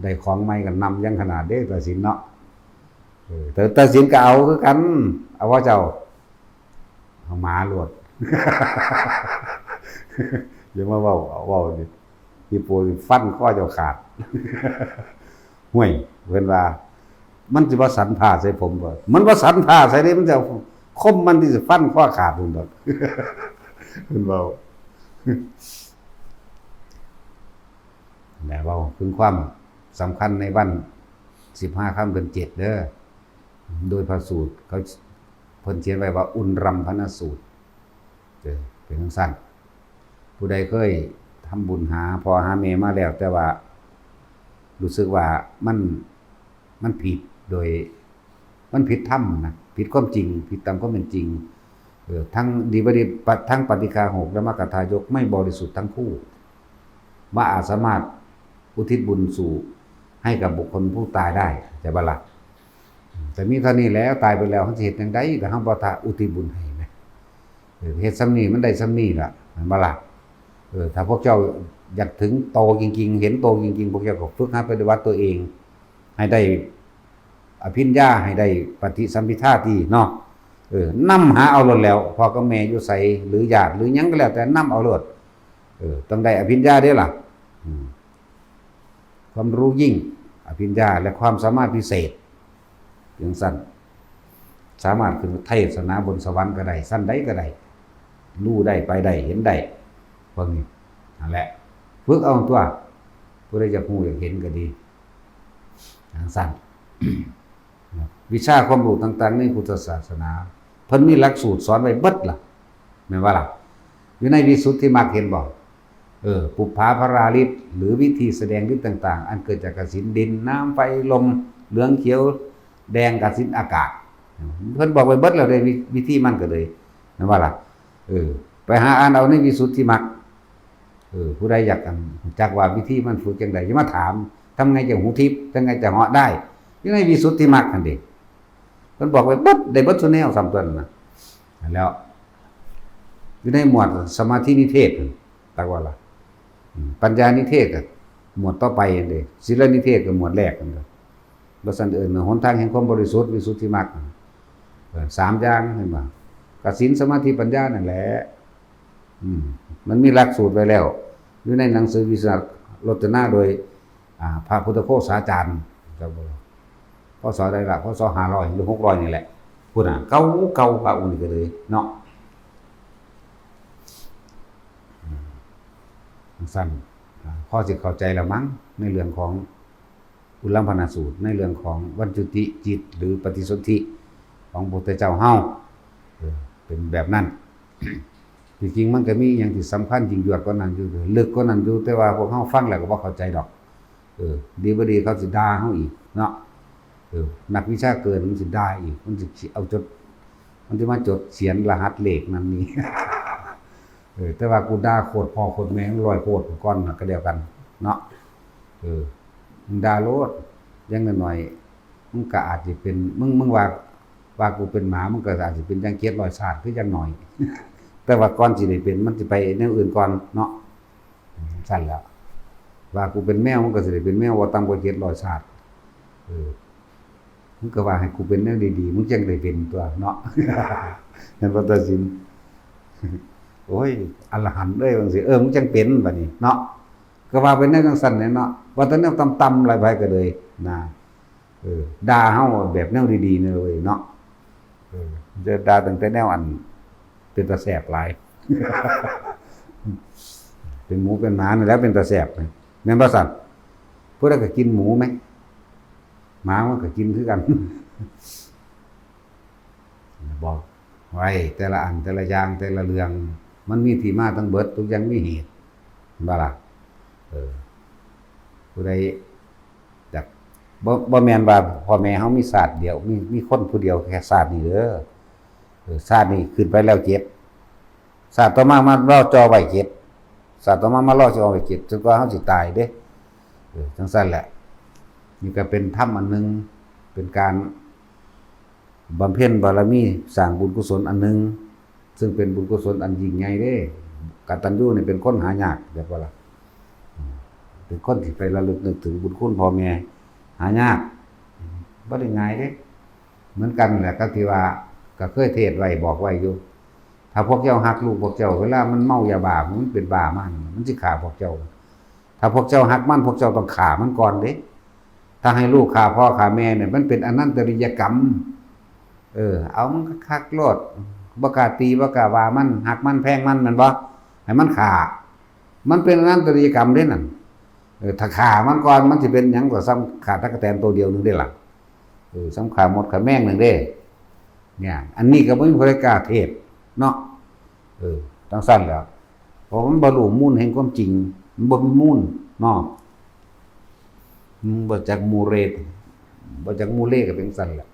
ได้ของใหม่ก็นำยังขนาดเด้ ตาสินเนาะ เออ แต่ตาสินก็เอาคือกัน เอาว่าเจ้า เอาหมาโลด อย่ามาเว้า เว้านี่ อีโปสิฟันคอเจ้าขาด ห้วย เพิ่นว่า มันสิบ่สันผ้าใส่ผมบ่ มันบ่สันผ้าใส่เด้ มันจะเอาคมมันที่สิฟันคอขาดพุ่นดอก เพิ่นเว้า และเว้าถึงความสำคัญในวันสิบห้าค่ำเดือนเจ็ดเด้อ โดยพระสูตร เขา เพิ่นเขียนไว้ว่าอุณรำพนสูตร เออ เป็นจั่งซั้น ผู้ใดเคยทำบุญหาพ่อหาแม่มาแล้ว แต่ว่ารู้สึกว่ามัน มันผิดโดย มันผิดธรรมนะ ผิดความจริง ผิดตามความเป็นจริง เออ ทั้งดีบดี ทั้งปฏิฆาหกและมัคคทายกไม่บริสุทธิ์ทั้งคู่ บ่อาจสามารถอุทิศบุญสู่ให้กับบุคคลผู้ตายได้ เข้าใจบ่ล่ะ แต่มีเท่านี้แหละ ตายไปแล้ว เฮาสิเฮ็ดจั่งใด ถ้าเฮาบ่ ถ้าอุทิศบุญให้นะ เออ เฮ็ดส่ำนี้มันได้ส่ำนี้ล่ะ แม่นบ่ล่ะ เออ ถ้าพวกเจ้าอยากถึงโตจริงๆ เห็นโตจริงๆ พวกเจ้าก็ฝึกหัดปฏิบัติตัวเอง ให้ได้อภิญญา ให้ได้ปฏิสัมภิทาติเนาะ เออ นำหาเอาโลดแล้ว พ่อกับแม่อยู่ไส หรือญาติ หรือหยังก็แล้วแต่ นำเอาโลด เออ ต้องได้อภิญญาเด้ล่ะ อืม ความรู้ยิ่ง อภิญญา และความสามารถพิเศษ จั่งซั้น สามารถขึ้นเทศนาบนสวรรค์ก็ได้ ชั้นใดก็ได้ รู้ได้ ไปได้ เห็นได้ พวกนี้ นั่นแหละ ฝึกเอาตัว ผู้ใดอยากรู้อยากเห็นก็ดี จั่งซั้น วิชาความรู้ต่างๆ ในพุทธศาสนา เพิ่นมีหลักสูตรสอนไว้เบิดล่ะ แม่นบ่ล่ะ อยู่ในวิสุทธิมรรคเห็นบ่ เออ ปุปผาภาราฤทธิ์ หรือวิธีแสดงฤทธิ์ต่างๆ อันเกิดจากกสิณดิน น้ำ ไฟ ลม เหลือง เขียว แดง กสิณอากาศ เพิ่นบอกไว้เบิดแล้วเด้ วิ- วิธีมันก็เลย แม่นบ่ล่ะ เออ ไปหาอ่านเอาในวิสุทธิมรรค เออ ผู้ใดอยากอัน จักว่าวิธีมันฝึกจั่งใด อย่ามาถาม ทำไงจะหูทิพย์ ทำไงจะเหาะได้ อยู่ในวิสุทธิมรรคหั่นเด้ เพิ่นบอกไว้เบิด ได้เบิดซุแนว สามตัวนั่นน่ะ แล้ว อยู่ในหมวดสมาธินิเทศ ตักว่าล่ะ อืม ปัญญานิเทศก็หมวดต่อไปนั่นเด้ ศีลนิเทศก็หมวดแรกนั่นเด้ บ่ซั้นเอิ้นหนทางแห่งความบริสุทธิ์ วิสุทธิมรรค เออ สามอย่าง เห็นบ่ กสิณ สมาธิ ปัญญานั่นแหละ อืม มันมีหลักสูตรไว้แล้ว อยู่ในหนังสือวิสุทธิรจนาโดย อ่า พระพุทธโฆษาจารย์ ครับผม พ.ศ. ใดล่ะ พ.ศ. ห้าร้อยหรือหกร้อยนี่แหละ พุ้นน่ะ เก่าเก่า พระองค์นี้ก็เลยเนาะ อืม จั่งซั้น อ่า พอสิเข้าใจแล้วมั้ง ในเรื่องของอุลลัมพนสูตร ในเรื่องของวัจจุติจิต หรือปฏิสนธิของพระพุทธเจ้าเฮา เออ เป็นแบบนั้น ที่จริงมันก็มีอย่างที่สำคัญยิ่งยวดกว่านั้นอยู่ ลึกกว่านั้นอยู่ แต่ว่าพวกเฮาฟังแล้วก็บ่เข้าใจดอก เออ ดีบ่ดีเขาสิด่าเฮาอีกเนาะ เออ นักวิชาเกินมันสิด่าอีก มันสิเอาจด มันสิมาจดเขียนรหัสเลขนั่นนี่ เออ แต่ว่ากูด่าโคตรพ่อโคตรแม่มึงร้อยโคตรก่อนน่ะก็เดียวกันเนาะ เออ มึงด่าโลด อย่างน้อยๆ มึงก็อาจสิเป็น มึง มึงว่า ว่ากูเป็นหมา มึงก็อาจสิเป็นอย่างเจ็ดร้อยชาติคืออย่างน้อย แต่ว่าก่อนสิได้เป็น มันสิไปแนวอื่นก่อนเนาะ ซั่นแหละ ว่ากูเป็นแมว มึงก็สิได้เป็นแมวบ่ต่ำกว่าเจ็ดร้อยชาติ เออ มึงก็ว่าให้กูเป็นแนวดีๆ มึงจั่งได้เป็นตั๊วเนาะ แม่นบ่ ตาสิน โอ้ย อรหันต์เอ้ย ว่าจั่งซี้ เออ มึงจั่งเป็นบัดนี้เนาะ ก็ว่าเป็นแนวจั่งซั้นแหละเนาะ ว่าแต่แนวต่ำๆ หลายไปก็เลยนะ เออ ด่าเฮาแบบแนวดีๆ นี่เลยเนาะ เออ จะด่าตั้งแต่แนวอันเป็นตาแสบหลาย เป็นหมูเป็นหมานี่แหละเป็นตาแสบ แม่นบ่ซั่น ผู้ใดก็กินหมูแหม หมามันก็กินคือกัน บอกไว้แต่ละอันแต่ละอย่างแต่ละเรื่อง มันมีที่มาทั้งเบิด ทุกอย่างมีเหตุ เห็นบ่ล่ะ เออ ผู้ใดอยาก บ่ บ่แม่นว่าพ่อแม่เฮามีชาติเดียว มี มีคนผู้เดียวแค่ชาตินี้เด้อ เออ ชาตินี้ขึ้นไปแล้วเจ็ด ชาติต่อมา มารอจ่อไว้เจ็ด ชาติต่อมา มารอจ่อไว้เจ็ด จนกว่าเฮาสิตายเด้ เออ จั่งซั้นแหละ นี่ก็เป็นธรรมอันหนึ่ง เป็นการบำเพ็ญบารมี สร้างบุญกุศลอันหนึ่ง ซึ่งเป็นบุญกุศลอันยิ่งใหญ่เด้ กตัญญูนี่เป็นคนหายาก เรียกว่าล่ะ เป็นคนที่ไประลึกนึกถึงบุญคุณพ่อแม่ หายาก บ่ได้ง่ายเด้ เหมือนกันแหละกับที่ว่า ก็เคยเทศน์ไว้บอกไว้อยู่ ถ้าพวกเจ้าฮักลูกพวกเจ้า เวลามันเมายาบ้า มันเป็นบ้ามา มันสิฆ่าพวกเจ้า ถ้าพวกเจ้าฮักมัน พวกเจ้าต้องฆ่ามันก่อนเด้ ถ้าให้ลูกฆ่าพ่อฆ่าแม่เนี่ย มันเป็นอนันตริยกรรม เออ เอามันคักๆโลด บ่กล้าตี บ่กล้าว่ามัน ฮักมันแพงมัน แม่นบ่ ให้มันฆ่า มันเป็นอนันตริยกรรมเด้นั่น เออ ถ้าฆ่ามันก่อน มันสิเป็นหยัง ก็ส่ำฆ่าตั๊กแตนตัวเดียวหนึ่งเด้ล่ะ เออ ส่ำฆ่ามดฆ่าแมงหนึ่งเด้ เนี่ย อันนี้ก็บ่มีผู้ใดกล้าเทศน์เนาะ เออ จั่งซั้นแหล้ว เพราะมันบ่รู้มูลแห่งความจริง มันบ่มีมูลเนาะ มันบ่จักมูเล บ่จักมูเลก็เป็นจั่งซั้นแหละ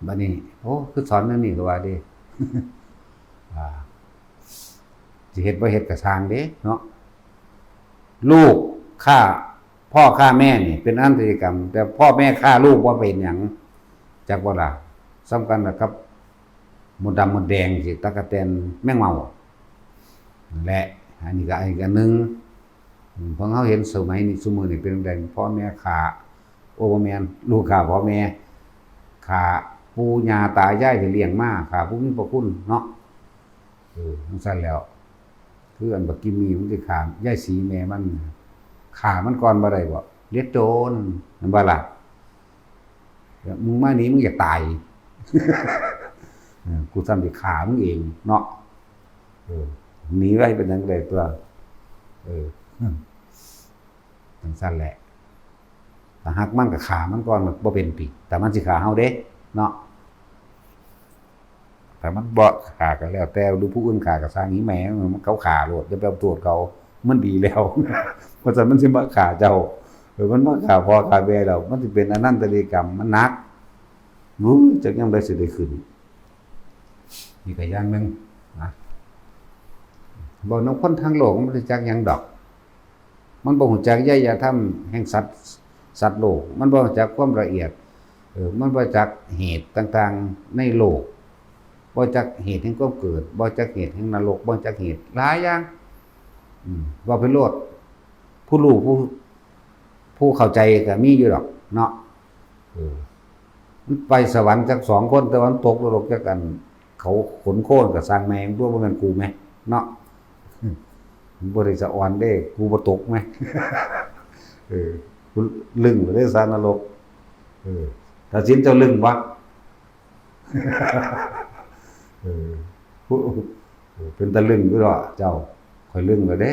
บัดนี้ โอ้ คือสอนแนวนี้ก็ว่าเด้ อ่า สิเฮ็ดบ่เฮ็ดก็ซ่างเด้เนาะ ลูกฆ่าพ่อฆ่าแม่นี่เป็นอนันตริยกรรม แต่พ่อแม่ฆ่าลูกบ่เป็นหยัง จักบ่ล่ะ ส่ำกันล่ะกับมดดำมดแดงสิ ตั๊กแตนแมงเม่า และอันนี้ก็อีกอันหนึ่ง อืม พวกเฮาเห็นสมัยนี้ ซุมื้อนี้เป็นจั่งใด พ่อแม่ฆ่า โอ้ บ่แม่น ลูกฆ่าพ่อแม่ ฆ่าปู่ย่าตายายที่เลี้ยงมา ฆ่าผู้มีพระคุณเนาะ เออ จั่งซั้นแหล้ว คืออันบักกิมมี่มันสิฆ่ายายศรีแม่มัน ฆ่ามันก่อนบ่ได้บ่ เหลือโตน แม่นบ่ล่ะ มึงมานี่มึงอยากตาย เออ กูซ้ำสิฆ่ามึงเองเนาะ เออ หนีไว้เป็นหยังไงตัว เออ จั่งซั้นแหละ ถ้าฮักมันก็ฆ่ามันก่อน มันบ่เป็นติ แต่มันสิฆ่าเฮาเด้ เนาะ แต่มันบ่ฆ่าก็แล้วแต่ หรือผู้อื่นฆ่าก็ซ่าง อีแม่มัน เขาฆ่าโลด อย่าไปเอาโทษเขา มันดีแล้ว เพราะฉะนั้นมันสิมาฆ่าเจ้า เออ มันมาฆ่าพ่อฆ่าแม่แล้ว มันสิเป็นอนันตริยกรรม มันหนัก อู้ จักยามใดสิได้ขึ้น นี่ก็อย่างหนึ่งนะ เว้านำคนทางโลกมันบ่รู้จักหยังดอก มันบ่รู้จักไวยธรรมแห่งสัตว์ สัตว์โลก มันบ่รู้จักความละเอียด เออ มันบ่รู้จักเหตุต่างๆในโลก บ่รู้จักเหตุแห่งความเกิด บ่รู้จักเหตุแห่งนรก บ่รู้จักเหตุหลายอย่าง อืม เว้าไปโลด ผู้รู้ผู้ ผู้เข้าใจก็มีอยู่ดอกเนาะ เออ มันไปสวรรค์จักสองคน แต่ว่ามันตกนรกจักอัน เขาขนโคลนก็ซ่างแม่ง ตัวบ่แม่นกูแหมเนาะ มันบ่ได้สะออนเด้ กูบ่ตกแหม เออ กูลึงไปเลยซะนรก เออ ตัดสินเจ้าลึงบ่ เออ ผู้ เป็นตาลึงอยู่ดอกเจ้า ข้อยลึงแล้วเด้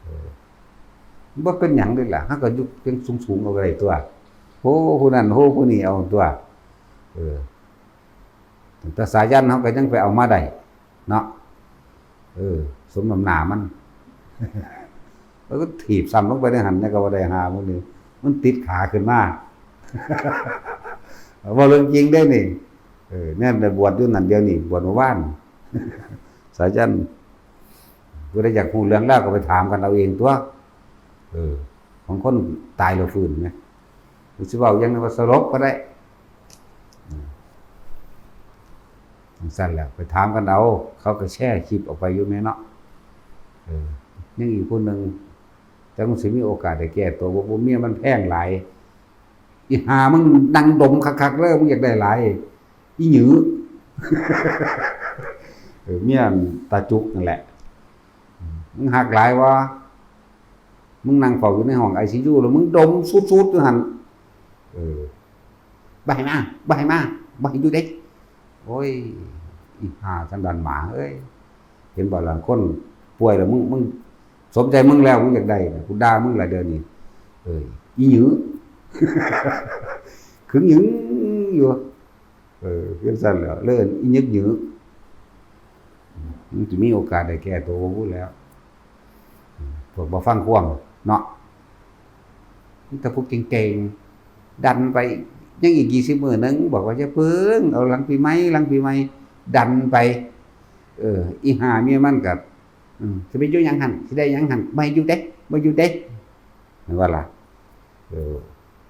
เออ บ่เป็นหยังเลยล่ะ เฮาก็อยู่เพียงสูงๆเอาก็ได้ตัว โห ผู้นั้น โห ผู้นี้เอาตัว เออ แต่สายันเฮาก็ยังไปเอามาได้ เนาะ เออ สมน้ำหน้ามัน แล้วก็ถีบซ้ำลงไปในหั่น นี่ก็บ่ได้ หามื้อนี้ มันติดขาขึ้นมา เว้าเรื่องจริงเด้นี่ เออ แนมได้บวชอยู่นั่นเดี๋ยวนี้ บวชเมื่อวาน สายัน ผู้ใดอยากรู้เรื่องราวก็ไปถามกันเอาเองตัว เออ ของคนตายแล้วฟื้นนะ หรือสิเว้าอย่างนั้นว่าสลบก็ได้ อืม จั่งซั้นแหละ ไปถามกันเอา เขาก็แชร์คลิปออกไปอยู่แหมเนาะ เออ ยังอีกผู้หนึ่ง จักมันสิมีโอกาสได้แก้ตัวบ่ บ่ เมียมันแพงหลาย อีห่ามึงนั่งดมคักๆเด้อ มึงอยากได้หลาย อีหยือ เออ เมียตาจุกนั่นแหละ มึงฮักหลายบ่ มึงนั่งเฝ้าอยู่ในห้องไอซียู แล้วมึงดมสูดๆอยู่หั่น เออ บ่ให้มา บ่ให้มา บ่ให้อยู่เด้ โอ้ย อีห่าสันดานหมาเอ้ย เห็นบ่ล่ะ คนป่วยแล้ว มึง มึงสมใจมึงแล้ว มึงอยากได้น่ะ กูด่ามึงล่ะเดี๋ยวนี้ เอ้ย อีหยือ ขึงหยืออยู่ เออ จั่งซั้นแหละ เลยเอิ้นอีหยึกหยือ มันจะมีโอกาสได้แก้ตัวบ่พูดแล้ว พวกบ่ฟังความเนาะ มีแต่พวกเก่งๆ ดันไป ยังอีกยี่สิบมื้อหนึ่ง บอกว่าอย่าเพิ่ง เอาหลังปีใหม่ หลังปีใหม่ ดันไป เออ อีห่าเมียมันกับ อืม สิไปอยู่หยังหั่น สิได้หยังหั่น บ่อยู่เด้ บ่อยู่เด้ แม่นบ่ล่ะ เออ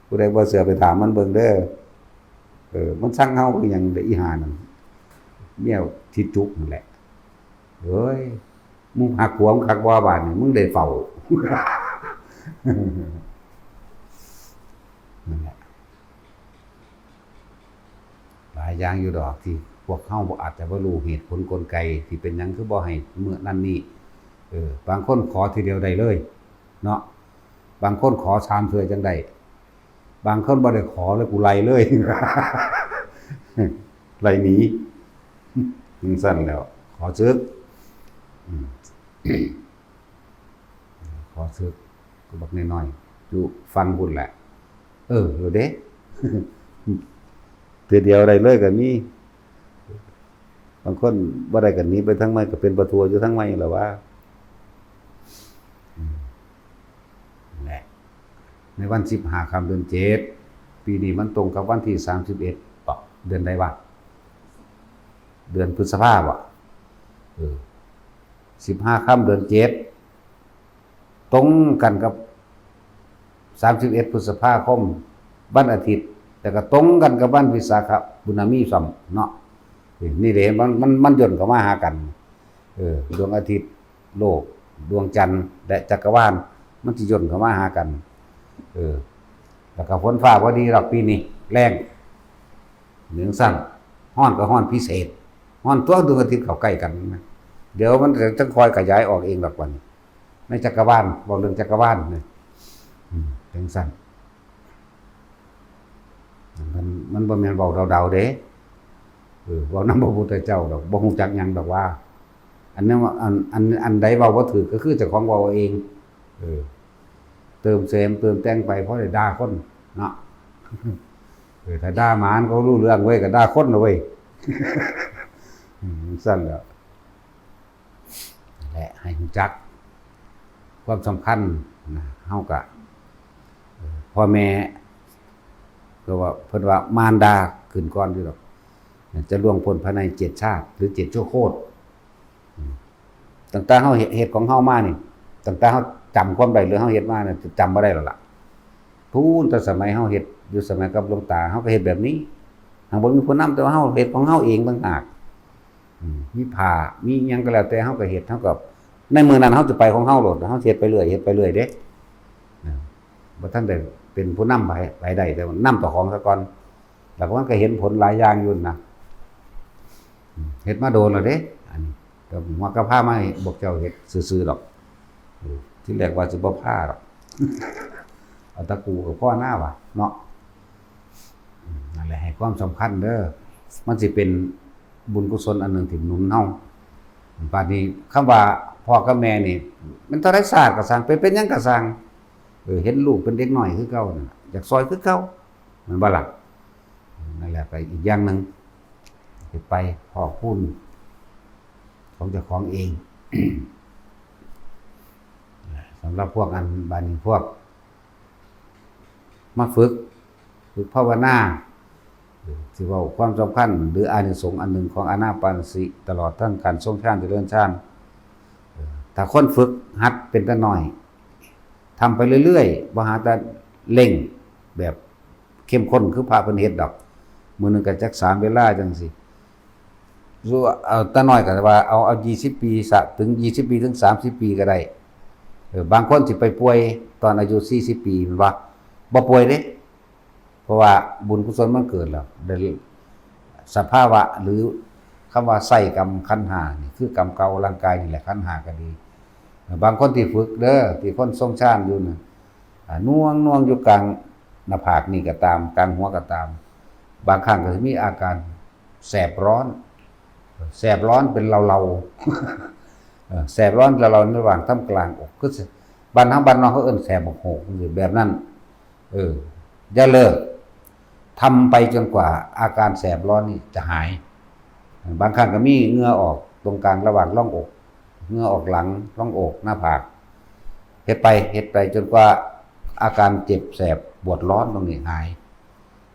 ผู้ใดบ่เชื่อไปถามมันเบิ่งเด้อ เออ มันสั่งเฮาคือหยังเด้อ อีห่านั่น เมียทิดจุกนั่นแหละ เฮ้ย มึงหักผัวมึงคักบ่บาดนี่ มึงได้เฝ้า นั่นแหละ หลายอย่างอยู่ดอกที่พวกเฮาบ่ อาจจะบ่รู้เหตุผลกลไกที่เป็นหยังคือบ่ให้มื้อนั่นนี่ เออ บางคนขอทีเดียวได้เลย เนาะ บางคนขอสามเทื่อจั่งได้ บางคนบ่ได้ขอเลย กูไล่เลย ไล่หนี จั่งซั้นแหล้ว ขอสึก อืม ขอสึก ก็บักน้อยๆ อยู่ฟังพุ้นแหละ เออ เด้ เทื่อเดียวได้เลยก็มี บางคนบ่ได้ก็หนีไปทางใหม่ ก็เป็นประท้วงอยู่ทางใหม่แหละว่า อืม นั่นแหละ ในวันสิบห้าค่ำเดือนเจ็ด ปีนี้มันตรงกับวันที่สามสิบเอ็ด เปาะ เดือนใดวะ เดือนพฤษภาบ่ เออ สิบห้าค่ำเดือนเจ็ด ตรงกันกับสามสิบเอ็ดพฤษภาคม วันอาทิตย์ แล้วก็ตรงกันกับวันวิสาขบุณมีซ้ำเนาะ นี่เด้ มัน มัน มันย่นเข้ามาหากัน เออ ดวงอาทิตย์ โลก ดวงจันทร์ และจักรวาล มันสิย่นเข้ามาหากัน เออ แล้วก็ฝนฟ้าบ่ดีดอกปีนี้ แล้ง จั่งซั้น ฮ้อนก็ฮ้อนพิเศษ ฮ้อนตัวดวงอาทิตย์เข้าใกล้กันนะ เดี๋ยวมันจะค่อยขยายออกเองดอกบัดนี้ ในจักรวาล เว้าเรื่องจักรวาลนะ อืม จั่งซั้น มัน มันบ่แม่นเว้าเดาๆ เด้ เออ เว้านำพระพุทธเจ้าดอก บ่ฮู้จักหยังดอกว่า อันนั้นว่า อัน อัน อันใดเว้าบ่ถูกก็คือเจ้าของเว้าเอาเอง เออ เติมแซมเติมแต่งไป พอได้ด่าคนเนาะ เออ ถ้าด่าหมามันก็รู้เรื่องเว้ย ก็ด่าคนนะเว้ย อืม ซั่นแหละ และให้รู้จักความสำคัญนะ เฮาก็ เอ่อ พ่อแม่ ก็ว่า เพิ่นว่ามารดาขึ้นก่อนอยู่ดอก จะล่วงพ้นภายในเจ็ดชาติ หรือเจ็ดชั่วโคตร อืม ตั้งแต่เฮาเฮ็ด เฮ็ดของเฮามานี่ ตั้งแต่เฮาจำความได้หรือเฮาเฮ็ดมานี่ จำบ่ได้แล้วล่ะ พู้นแต่สมัยเฮาเฮ็ด อยู่สมัยกับหลวงตา เฮาก็เฮ็ดแบบนี้ หากบ่มีผู้นำ แต่ว่าเฮาเฮ็ดของเฮาเองต่างหาก อืม มีผ้า มีหยังก็แล้วแต่ เฮาก็เฮ็ด เฮาก็ ในมื้อนั้นเฮาจะไปของเฮาโลด เฮาเฮ็ดไปเรื่อย เฮ็ดไปเรื่อยเด้ นะ บ่ทันได้เป็นผู้นำไผ ไผได้ แต่ว่านำเจ้าของซะก่อน แล้วก็มันก็เห็นผลหลายอย่างอยู่นะ อืม เฮ็ดมาโดนแล้วเด้ อันนี้ ก็หัวกะพามาให้พวกเจ้าเฮ็ดซื่อๆดอก เออ ที่แรกว่าสิบ่พาดอก เอาตะกูกับพ่อหน้าว่ะเนาะ อืม นั่นแหละ ให้ความสำคัญเด้อ มันสิเป็นบุญกุศลอันหนึ่งที่หนุนเฮา บาดนี้คำว่าพ่อกับแม่นี่ มันเท่าไรชาติก็ซ่าง เป็น เป็นหยังก็ซ่าง เออ เห็นลูกเป็นเด็กน้อยคือเก่านั่นล่ะ อยากซอยคือเก่า แม่นบ่ล่ะ นั่นแหละ ก็อีกอย่างหนึ่ง สิไปขอบคุณของเจ้าของเอง สำหรับพวกอัน บาดนี้พวก มาฝึก ฝึกภาวนา สิเว้าความสำคัญ หรืออานิสงส์อันหนึ่งของอานาปานสติ ตลอดทั้งการทรงฌานเจริญฌาน ถ้าคนฝึกหัดเป็นแต่น้อย ทำไปเรื่อยๆ บ่หาแต่เร่งแบบเข้มข้นคือพระเพิ่นเฮ็ดดอก มื้อหนึ่งก็จักสามเวลาจังซี้ เอาแต่น้อยก็ว่าเอา เอายี่สิบปีซะ ถึงยี่สิบปี ถึงสามสิบปีก็ได้ เออ บางคนสิไปป่วยตอนอายุสี่สิบปี แม่นบ่ บ่ป่วยเด้ เพราะว่าบุญกุศลมันเกิดแล้ว ได้สภาวะ หรือคำว่าไส้กรรมขันธ์ห้านี่ คือกรรมเก่าร่างกายนี่แหละ ขันธ์ห้าก็ดี บางคนที่ฝึกเด้อ ที่คนทรงฌานอยู่น่ะ อ่า หน่วง หน่วงอยู่กลางหน้าผากนี่ก็ตาม กลางหัวก็ตาม บางครั้งก็สิมีอาการแสบร้อน แสบร้อนเป็นเลาๆ เออ แสบร้อนเลาๆ ในระหว่างท่ามกลางอก คือบ้านเฮาบ้านนอกเขาเอิ้นแสบบักโหก จังซี้ แบบนั้น เออ อย่าเลิก ทำไปจนกว่าอาการแสบร้อนนี่จะหาย บางครั้งก็มีเหงื่อออก โต ตรงกลางระหว่างร่องอก เหงื่อออกหลัง ร่องอก หน้าผาก เฮ็ดไป เฮ็ดไปจนกว่าอาการเจ็บแสบปวดร้อนตรงนี้หาย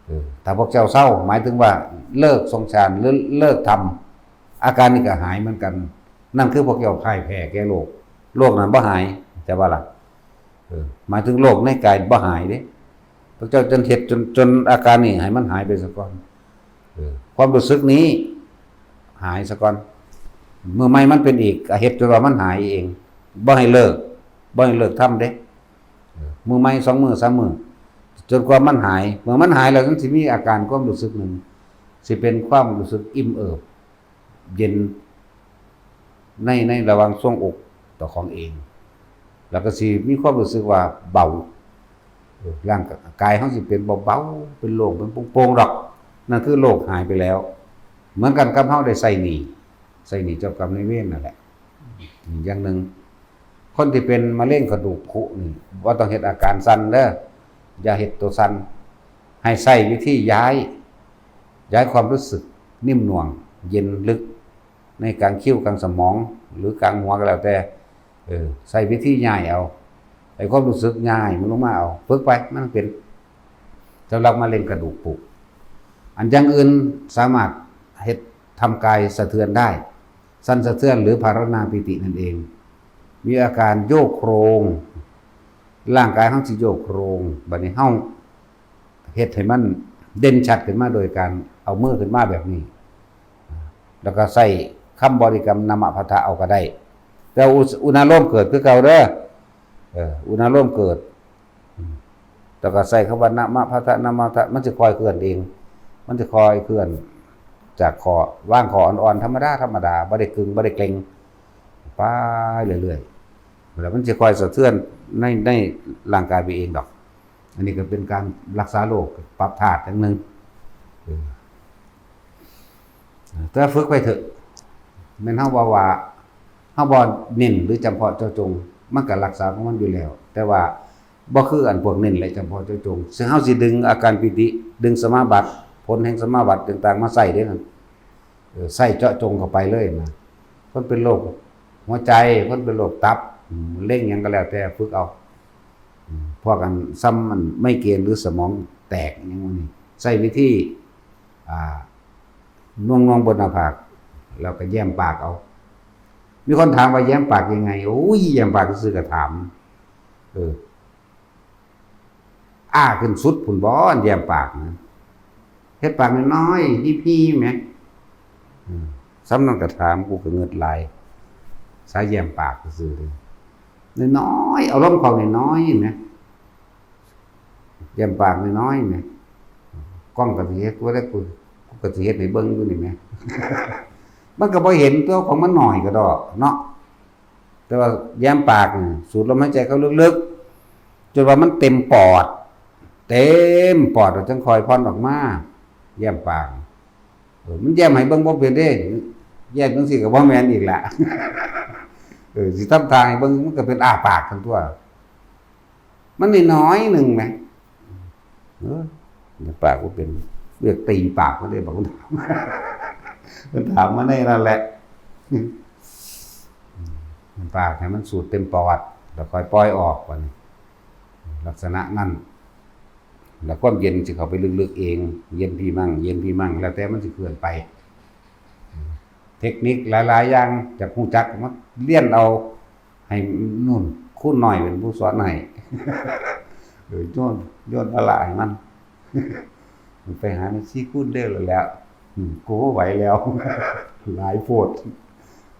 เออ ถ้าพวกเจ้าเซา หมายถึงว่าเลิกทรงฌานหรือเลิกทำ อาการนี้ก็หายเหมือนกัน นั่นคือพวกเจ้าพ่ายแพ้แก่โรค โรคนั้นบ่หาย จะว่าล่ะ เออ หมายถึงโรคในกายบ่หายเด้ พวกเจ้าจนเฮ็ดจน จนอาการนี้ให้มันหายไปซะก่อน เออ ความรู้สึกนี้หายซะก่อน มื้อใหม่มันเป็นอีก ก็เฮ็ดจนว่ามันหายเอง บ่ให้เลิก บ่ให้เลิกทำเด้ เออ มื้อใหม่ สองมื้อ สามมื้อ จนกว่ามันหาย เมื่อมันหายแล้วมันสิมีอาการความรู้สึกหนึ่ง สิเป็นความรู้สึกอิ่มเอิบ เย็น ใน ในระหว่างทรวงอกต่อของเอง แล้วก็สิมีความรู้สึกว่าเบา เออ ร่างกายเฮาสิเป็นเบาๆ เป็นโล่ง เป็นโปร่งๆ ดอก นั่นคือโรคหายไปแล้ว เหมือนกันกับเฮาได้ใช้หนี้ ใช้หนี้เจ้ากรรมนายเวรนั่นแหละ อย่างหนึ่ง คนที่เป็นมะเร็งกระดูกผุนี่ บ่ต้องเฮ็ดอาการสั่นเด้อ อย่าเฮ็ดตัวสั่น ให้ใช้วิธีย้าย ย้ายความรู้สึกนิ่มนวล เย็นลึก ในกลางคิ้วกลางสมอง หรือกลางหัวก็แล้วแต่ เออ ใช้วิธีย้ายเอา ให้ความรู้สึกย้ายมันลงมาเอา ฝึกไป มันเป็น สำหรับมะเร็งกระดูกผุ อันอย่างอื่นสามารถเฮ็ด ทำกายสะเทือนได้ สั่นสะเทือนหรือพารานาปีตินั่นเอง มีอาการโยกโครง ร่างกายเฮาสิโยกโครง บัดนี้เฮาเฮ็ดให้มันเด่นชัดขึ้นมาโดยการเอามือขึ้นมาแบบนี้ แล้วก็ใช้คำบริกรรมนะมะพัทธะเอาก็ได้ แต่อุ อุณาโลมเกิดคือเก่าเด้อ เออ อุณาโลมเกิด อืม แล้วก็ใช้คำว่านะมะพัทธะ นะมะพัทธะ มันสิค่อยเคลื่อนเอง มันสิค่อยเคลื่อน จากข้อ วางข้ออ่อนๆ ธรรมดา ธรรมดา บ่ได้กึง บ่ได้เกร็ง ไปเรื่อยๆ แล้วมันสิค่อยสะเทือนใน ในร่างกายไปเองดอก อันนี้ก็เป็นการรักษาโรค ปรับธาตุอย่างหนึ่ง เออ แต่ฝึกไปเถอะ แม่นเฮาว่า ว่า เฮาบ่เน้นหรือจำเพาะเจาะจง มันก็รักษาของมันอยู่แล้ว แต่ว่าบ่คืออันพวกเน้นและจำเพาะเจาะจง ซึ่งเฮาสิดึงอาการปีติ ดึงสมาบัติ ผลแห่งสมาบัติต่างๆ มาใช้เด้นั่น เออ ใช้เจาะจงเข้าไปเลยนะ คนเป็นโรคหัวใจ คนเป็นโรคตับ อืม มะเร็งหยังก็แล้วแต่ ฝึกเอา อืม พวกอันซ้ำมันไมเกรนหรือสมองแตกหยังหมู่นี้ ใช้วิธี อ่า น่วงๆ บนหน้าผาก แล้วก็แย้มปากเอา มีคนถามว่าแย้มปากยังไง โอ้ย แย้มปากซื่อๆ ก็ถาม เออ อ้าขึ้นสุดพุ้นบ่ แย้มปากนะ เฮ็ดปากน้อยๆ ฮิปๆ แหม อืม ซ้ำนั่นก็ถาม กูก็เงิดหลาย สายแย้มปากซื่อๆ เลย น้อยๆ เอาลมเข้าน้อยๆ แหม แย้มปากน้อยๆ แหม กล้องก็สิเฮ็ด กูได้ กู กูก็สิเฮ็ดให้เบิ่งอยู่นี่แหม มันก็บ่เห็นตัวของมันน้อยก็ดอกเนาะ แต่ว่าแย้มปากนี่ สูดลมหายใจเข้าลึกๆ จนว่ามันเต็มปอด เต็มปอดแล้วจั่งค่อยผ่อนออกมา แย้มปาก เออ มันแย้มให้เบิ่งบ่เป็นเด้ แย้มจั่งซี้ก็บ่แม่นอีกละ เออ สิทำท่าให้เบิ่ง มันก็เป็นอ้าปากซั่นตั่ว มันน้อยๆ หนึ่งแหม เออ ปากบ่เป็น เลือกตีปากมันเด้ บางคนถาม มันถามมาในนั่นแหละ ปากให้มันสูดเต็มปอด แล้วค่อยปล่อยออก บัดนี้ ลักษณะนั้น แล้วความเย็นสิเข้าไปลึกๆ เอง เย็นพีมั่ง เย็นพีมั่ง แล้วแต่มันสิเคลื่อนไป เทคนิคหลายๆ อย่าง อยากรู้จัก มาเรียนเอา ให้นู่น ครูน้อยเป็นผู้สอนให้ เออ โยน โยนภาระให้มัน ไปหาแม่ชีครูเด้อแล้วแหละ อืม กูบ่ไหวแล้ว หลายโพด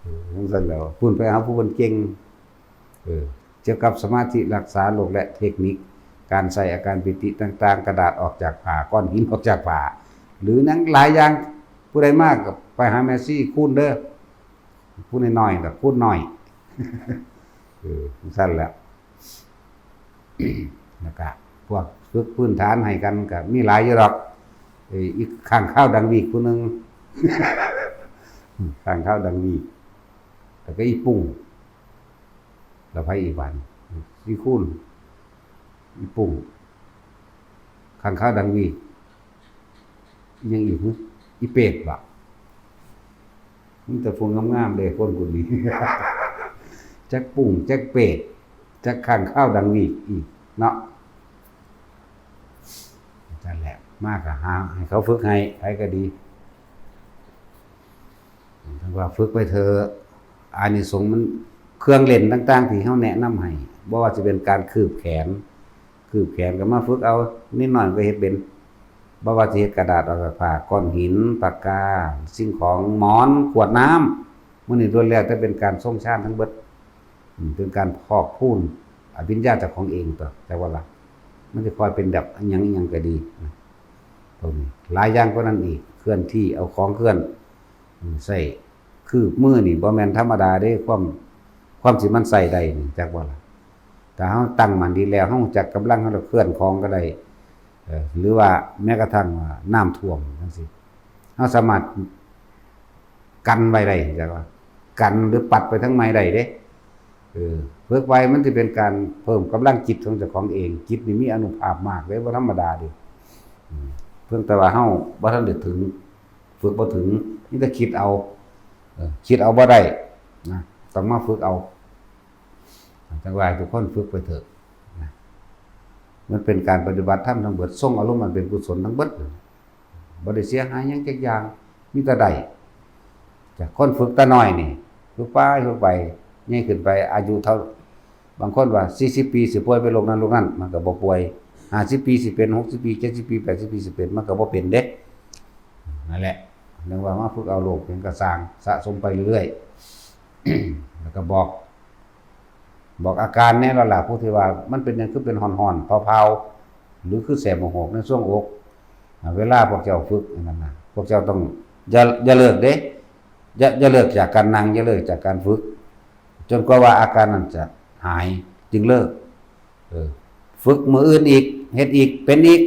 เออ จั่งซั้นแหล้ว พุ้นไปหาผู้เพิ่นเก่ง เออ เกี่ยวกับสมาธิ รักษาโรค และเทคนิคการใส่อาการปีติต่างๆ กระดาษออกจากผ้า ก้อนหินออกจากผ้า หรือหยังหลายอย่าง ผู้ใดมาก็ไปหาแม่ชีครูเด้อ ผู้น้อยๆ น่ะ ครูน้อย เออ จั่งซั้นแหละ แล้วก็พวกฝึกพื้นฐานให้กันก็มีหลายอยู่ดอก เอ้ย อีกข้างคาวดังวีกผู้หนึ่ง ข้างคาวดังวีก แล้วก็อีปุ้ง แล้วไผอีกบาดนี้ อีคูน อีปุ้ง ข้างคาวดังวีก อีหยังอีกหึ อีเปรตบ่ มีแต่ผู้งามๆเด้ คนผู้นี้ จักปุ้ง จักเปรต จักค้างคาวดังหวีดอีกเนาะ นั่นแหละ มากะหาให้เขาฝึกให้ ไผก็ดี ท่านว่าฝึกไปเถอะ อานิสงส์มัน เครื่องเล่นต่างๆที่เฮาแนะนำให้ บ่ว่าสิเป็นการคืบแขน คืบแขนก็มาฝึกเอา นิดหน่อยก็เฮ็ดเป็น บ่ว่าสิเฮ็ดกระดาษออกจากผ้า ก้อนหิน ปากกา สิ่งของ หมอน ขวดน้ำ มื้อนี้ล้วนแล้วแต่เป็นการทรงฌานทั้งเบิด อืม เป็นการพอกพูนอภิญญาเจ้าของเองตั๊ว จักว่าล่ะ มันสิค่อยเป็นแบบอิหยังอิหยังก็ดีนะ ตรงนี้ หลายอย่างกว่านั้นอีก เคลื่อนที่ เอาของเคลื่อน อืม ใช้ คืบมือนี่บ่แม่นธรรมดาเด้ ความ ความสิมันใช้ได้นี่ จักว่าล่ะ ถ้าเฮาตั้งมั่นดีแล้ว เฮารู้จักกำลังเฮาแล้ว เคลื่อนของก็ได้ เอ่อ หรือว่าแม้กระทั่งว่าน้ำท่วมจั่งซี้ เฮาสามารถกันไว้ได้ จักว่า กันหรือปัดไปทางใหม่ได้เด้ เออ ฝึกไว้มันสิเป็นการเพิ่มกำลังจิตของเจ้าของเอง จิตนี่มีอานุภาพมากเด้ บ่ธรรมดาเด้ อืม เพียงแต่ว่าเฮาบ่ทันได้ถึง ฝึกบ่ถึง มีแต่คิดเอา เออ คิดเอาบ่ได้นะ ต้องมาฝึกเอา จังว่าให้ทุกคนฝึกไปเถอะนะ มันเป็นการปฏิบัติธรรมทั้งเบิด ทรงอารมณ์อันเป็นกุศลทั้งเบิด บ่ได้เสียหายหยังจักอย่าง มีแต่ได้ จากคนฝึกแต่น้อยนี่ ฝึกไป ฝึกไป ใหญ่ขึ้นไป อายุเท่า บางคนว่า สี่สิบปี สิป่วยเป็นโรคนั้นโรคนั้น มันก็บ่ป่วย ห้าสิบปี สิเป็น หกสิบปี เจ็ดสิบปี แปดสิบปี สิเป็น มันก็บ่เป็นเด้ นั่นแหละ เรียกว่ามาฝึกเอาโรคเป็นกระสร้าง สะสมไปเรื่อยๆ แล้วก็บอก บอกอาการแน่แล้วล่ะ ผู้ที่ว่ามันเป็นหยังคือเป็นห่อนๆ เผาๆ หรือคือแสบหมกหกในช่วงอก อ่า เวลาพวกเจ้าฝึกนั่นน่ะ พวกเจ้าต้อง อย่า อย่าเลิกเด้ อย่า อย่าเลิกจากการนั่ง อย่าเลิกจากการฝึก จนกว่าว่าอาการนั้นจะหาย จึงเลิก เออ ฝึกมื้ออื่นอีก เฮ็ดอีก เป็นอีก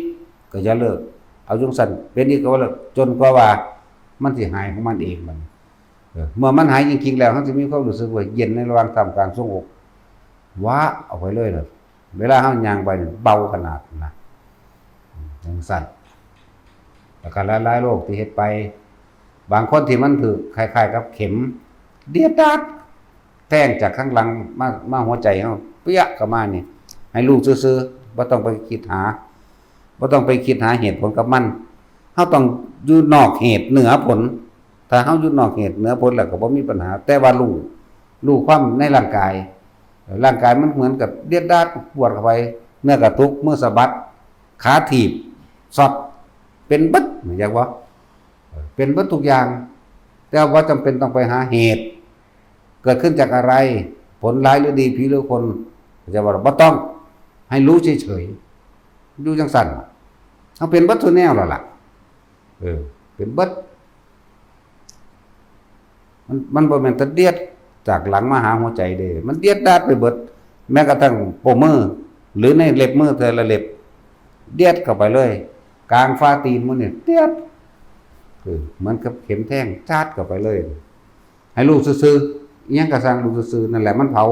ก็อย่าเลิก เอาจั่งซั้น เป็นอีกก็บ่เลิก จนกว่าว่ามันสิหายของมันเองบัดนี้ เออ เมื่อมันหายจริงๆแล้ว เฮาสิมีความรู้สึกว่าเย็นในระหว่างท่ามกลางช่วงอก ว้าออกไปเลยเด้อ เวลาเฮาย่างไปนี่เบาขนาดนะ อืม จั่งซั้น แล้วก็หลายๆโรคที่เฮ็ดไป บางคนที่มันถืกคล้ายๆกับเข็ม เดียดดาด แทงจากข้างหลังมา มาหัวใจเฮา เปี้ยะเข้ามานี่ ให้รู้ซื่อๆ บ่ต้องไปคิดหา บ่ต้องไปคิดหาเหตุผลกับมัน เฮาต้องอยู่นอกเหตุเหนือผล ถ้าเฮาอยู่นอกเหตุเหนือผลแล้วก็บ่มีปัญหา แต่ว่ารู้ รู้ความในร่างกาย ร่างกายมันเหมือนกับเดียดดาด ปวดเข้าไป เนื้อกระตุก มือสะบัด ขาถีบ ช็อต เป็นเบิด อยากว่า เป็นเบิดทุกอย่าง แต่ว่าจำเป็นต้องไปหาเหตุ เกิดขึ้นจากอะไร ผลร้ายหรือดี ผีหรือคน จะว่าบ่ต้อง ให้รู้เฉยๆ อยู่จั่งซั้น เฮาเป็นเบิดทุกแนวแล้วล่ะ เออ เป็นเบิด มัน มันบ่แม่นแต่เดียดจากหลังมาหาหัวใจเด้ มันเดียดดาดไปเบิด แม้กระทั่งโป้มือ หรือในเล็บมือแต่ละเล็บ เดียดเข้าไปเลย กลางฝ่าตีนมันเนี่ย เดียด เออ เหมือนกับเข็มแทง จาดเข้าไปเลย ให้รู้ซื่อๆ อิหยังก็ซ่างรู้ซื่อๆ นั่นแหละมันเผา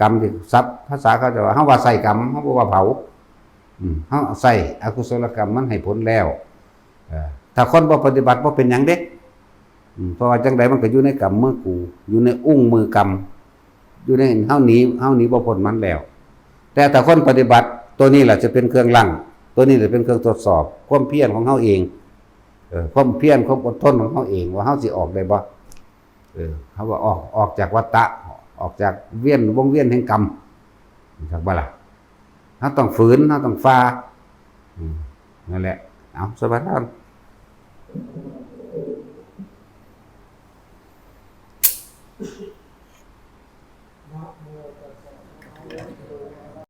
กรรมที่ศัพท์ภาษาเขาเจ้าว่า เฮาว่าใช้กรรม เฮาบ่ว่าเผา อืม เฮาใช้อกุศลกรรมมันให้ผลแล้ว เออ ถ้าคนบ่ปฏิบัติบ่เป็นหยังเด้ อืม เพราะว่าจั่งใดมันก็อยู่ในกำมือกู อยู่ในอุ้งมือกรรม อยู่ใน เฮาหนี เฮาหนีบ่พ้นมันแล้ว แต่ถ้าคนปฏิบัติ ตัวนี้แหละจะเป็นเครื่องรั้ง ตัวนี้แหละเป็นเครื่องทดสอบ ความเพียรของเฮาเอง เออ ความเพียร ความอดทนของเฮาเอง ว่าเฮาสิออกได้บ่ เออ เฮาว่าออก ออกจากวัฏฏะ ออกจากเวียน วงเวียนแห่งกรรม จักบ่ล่ะ เฮาต้องฝืน เฮาต้องฝ่า อืม นั่นแหละ เอา สวัสดีครับ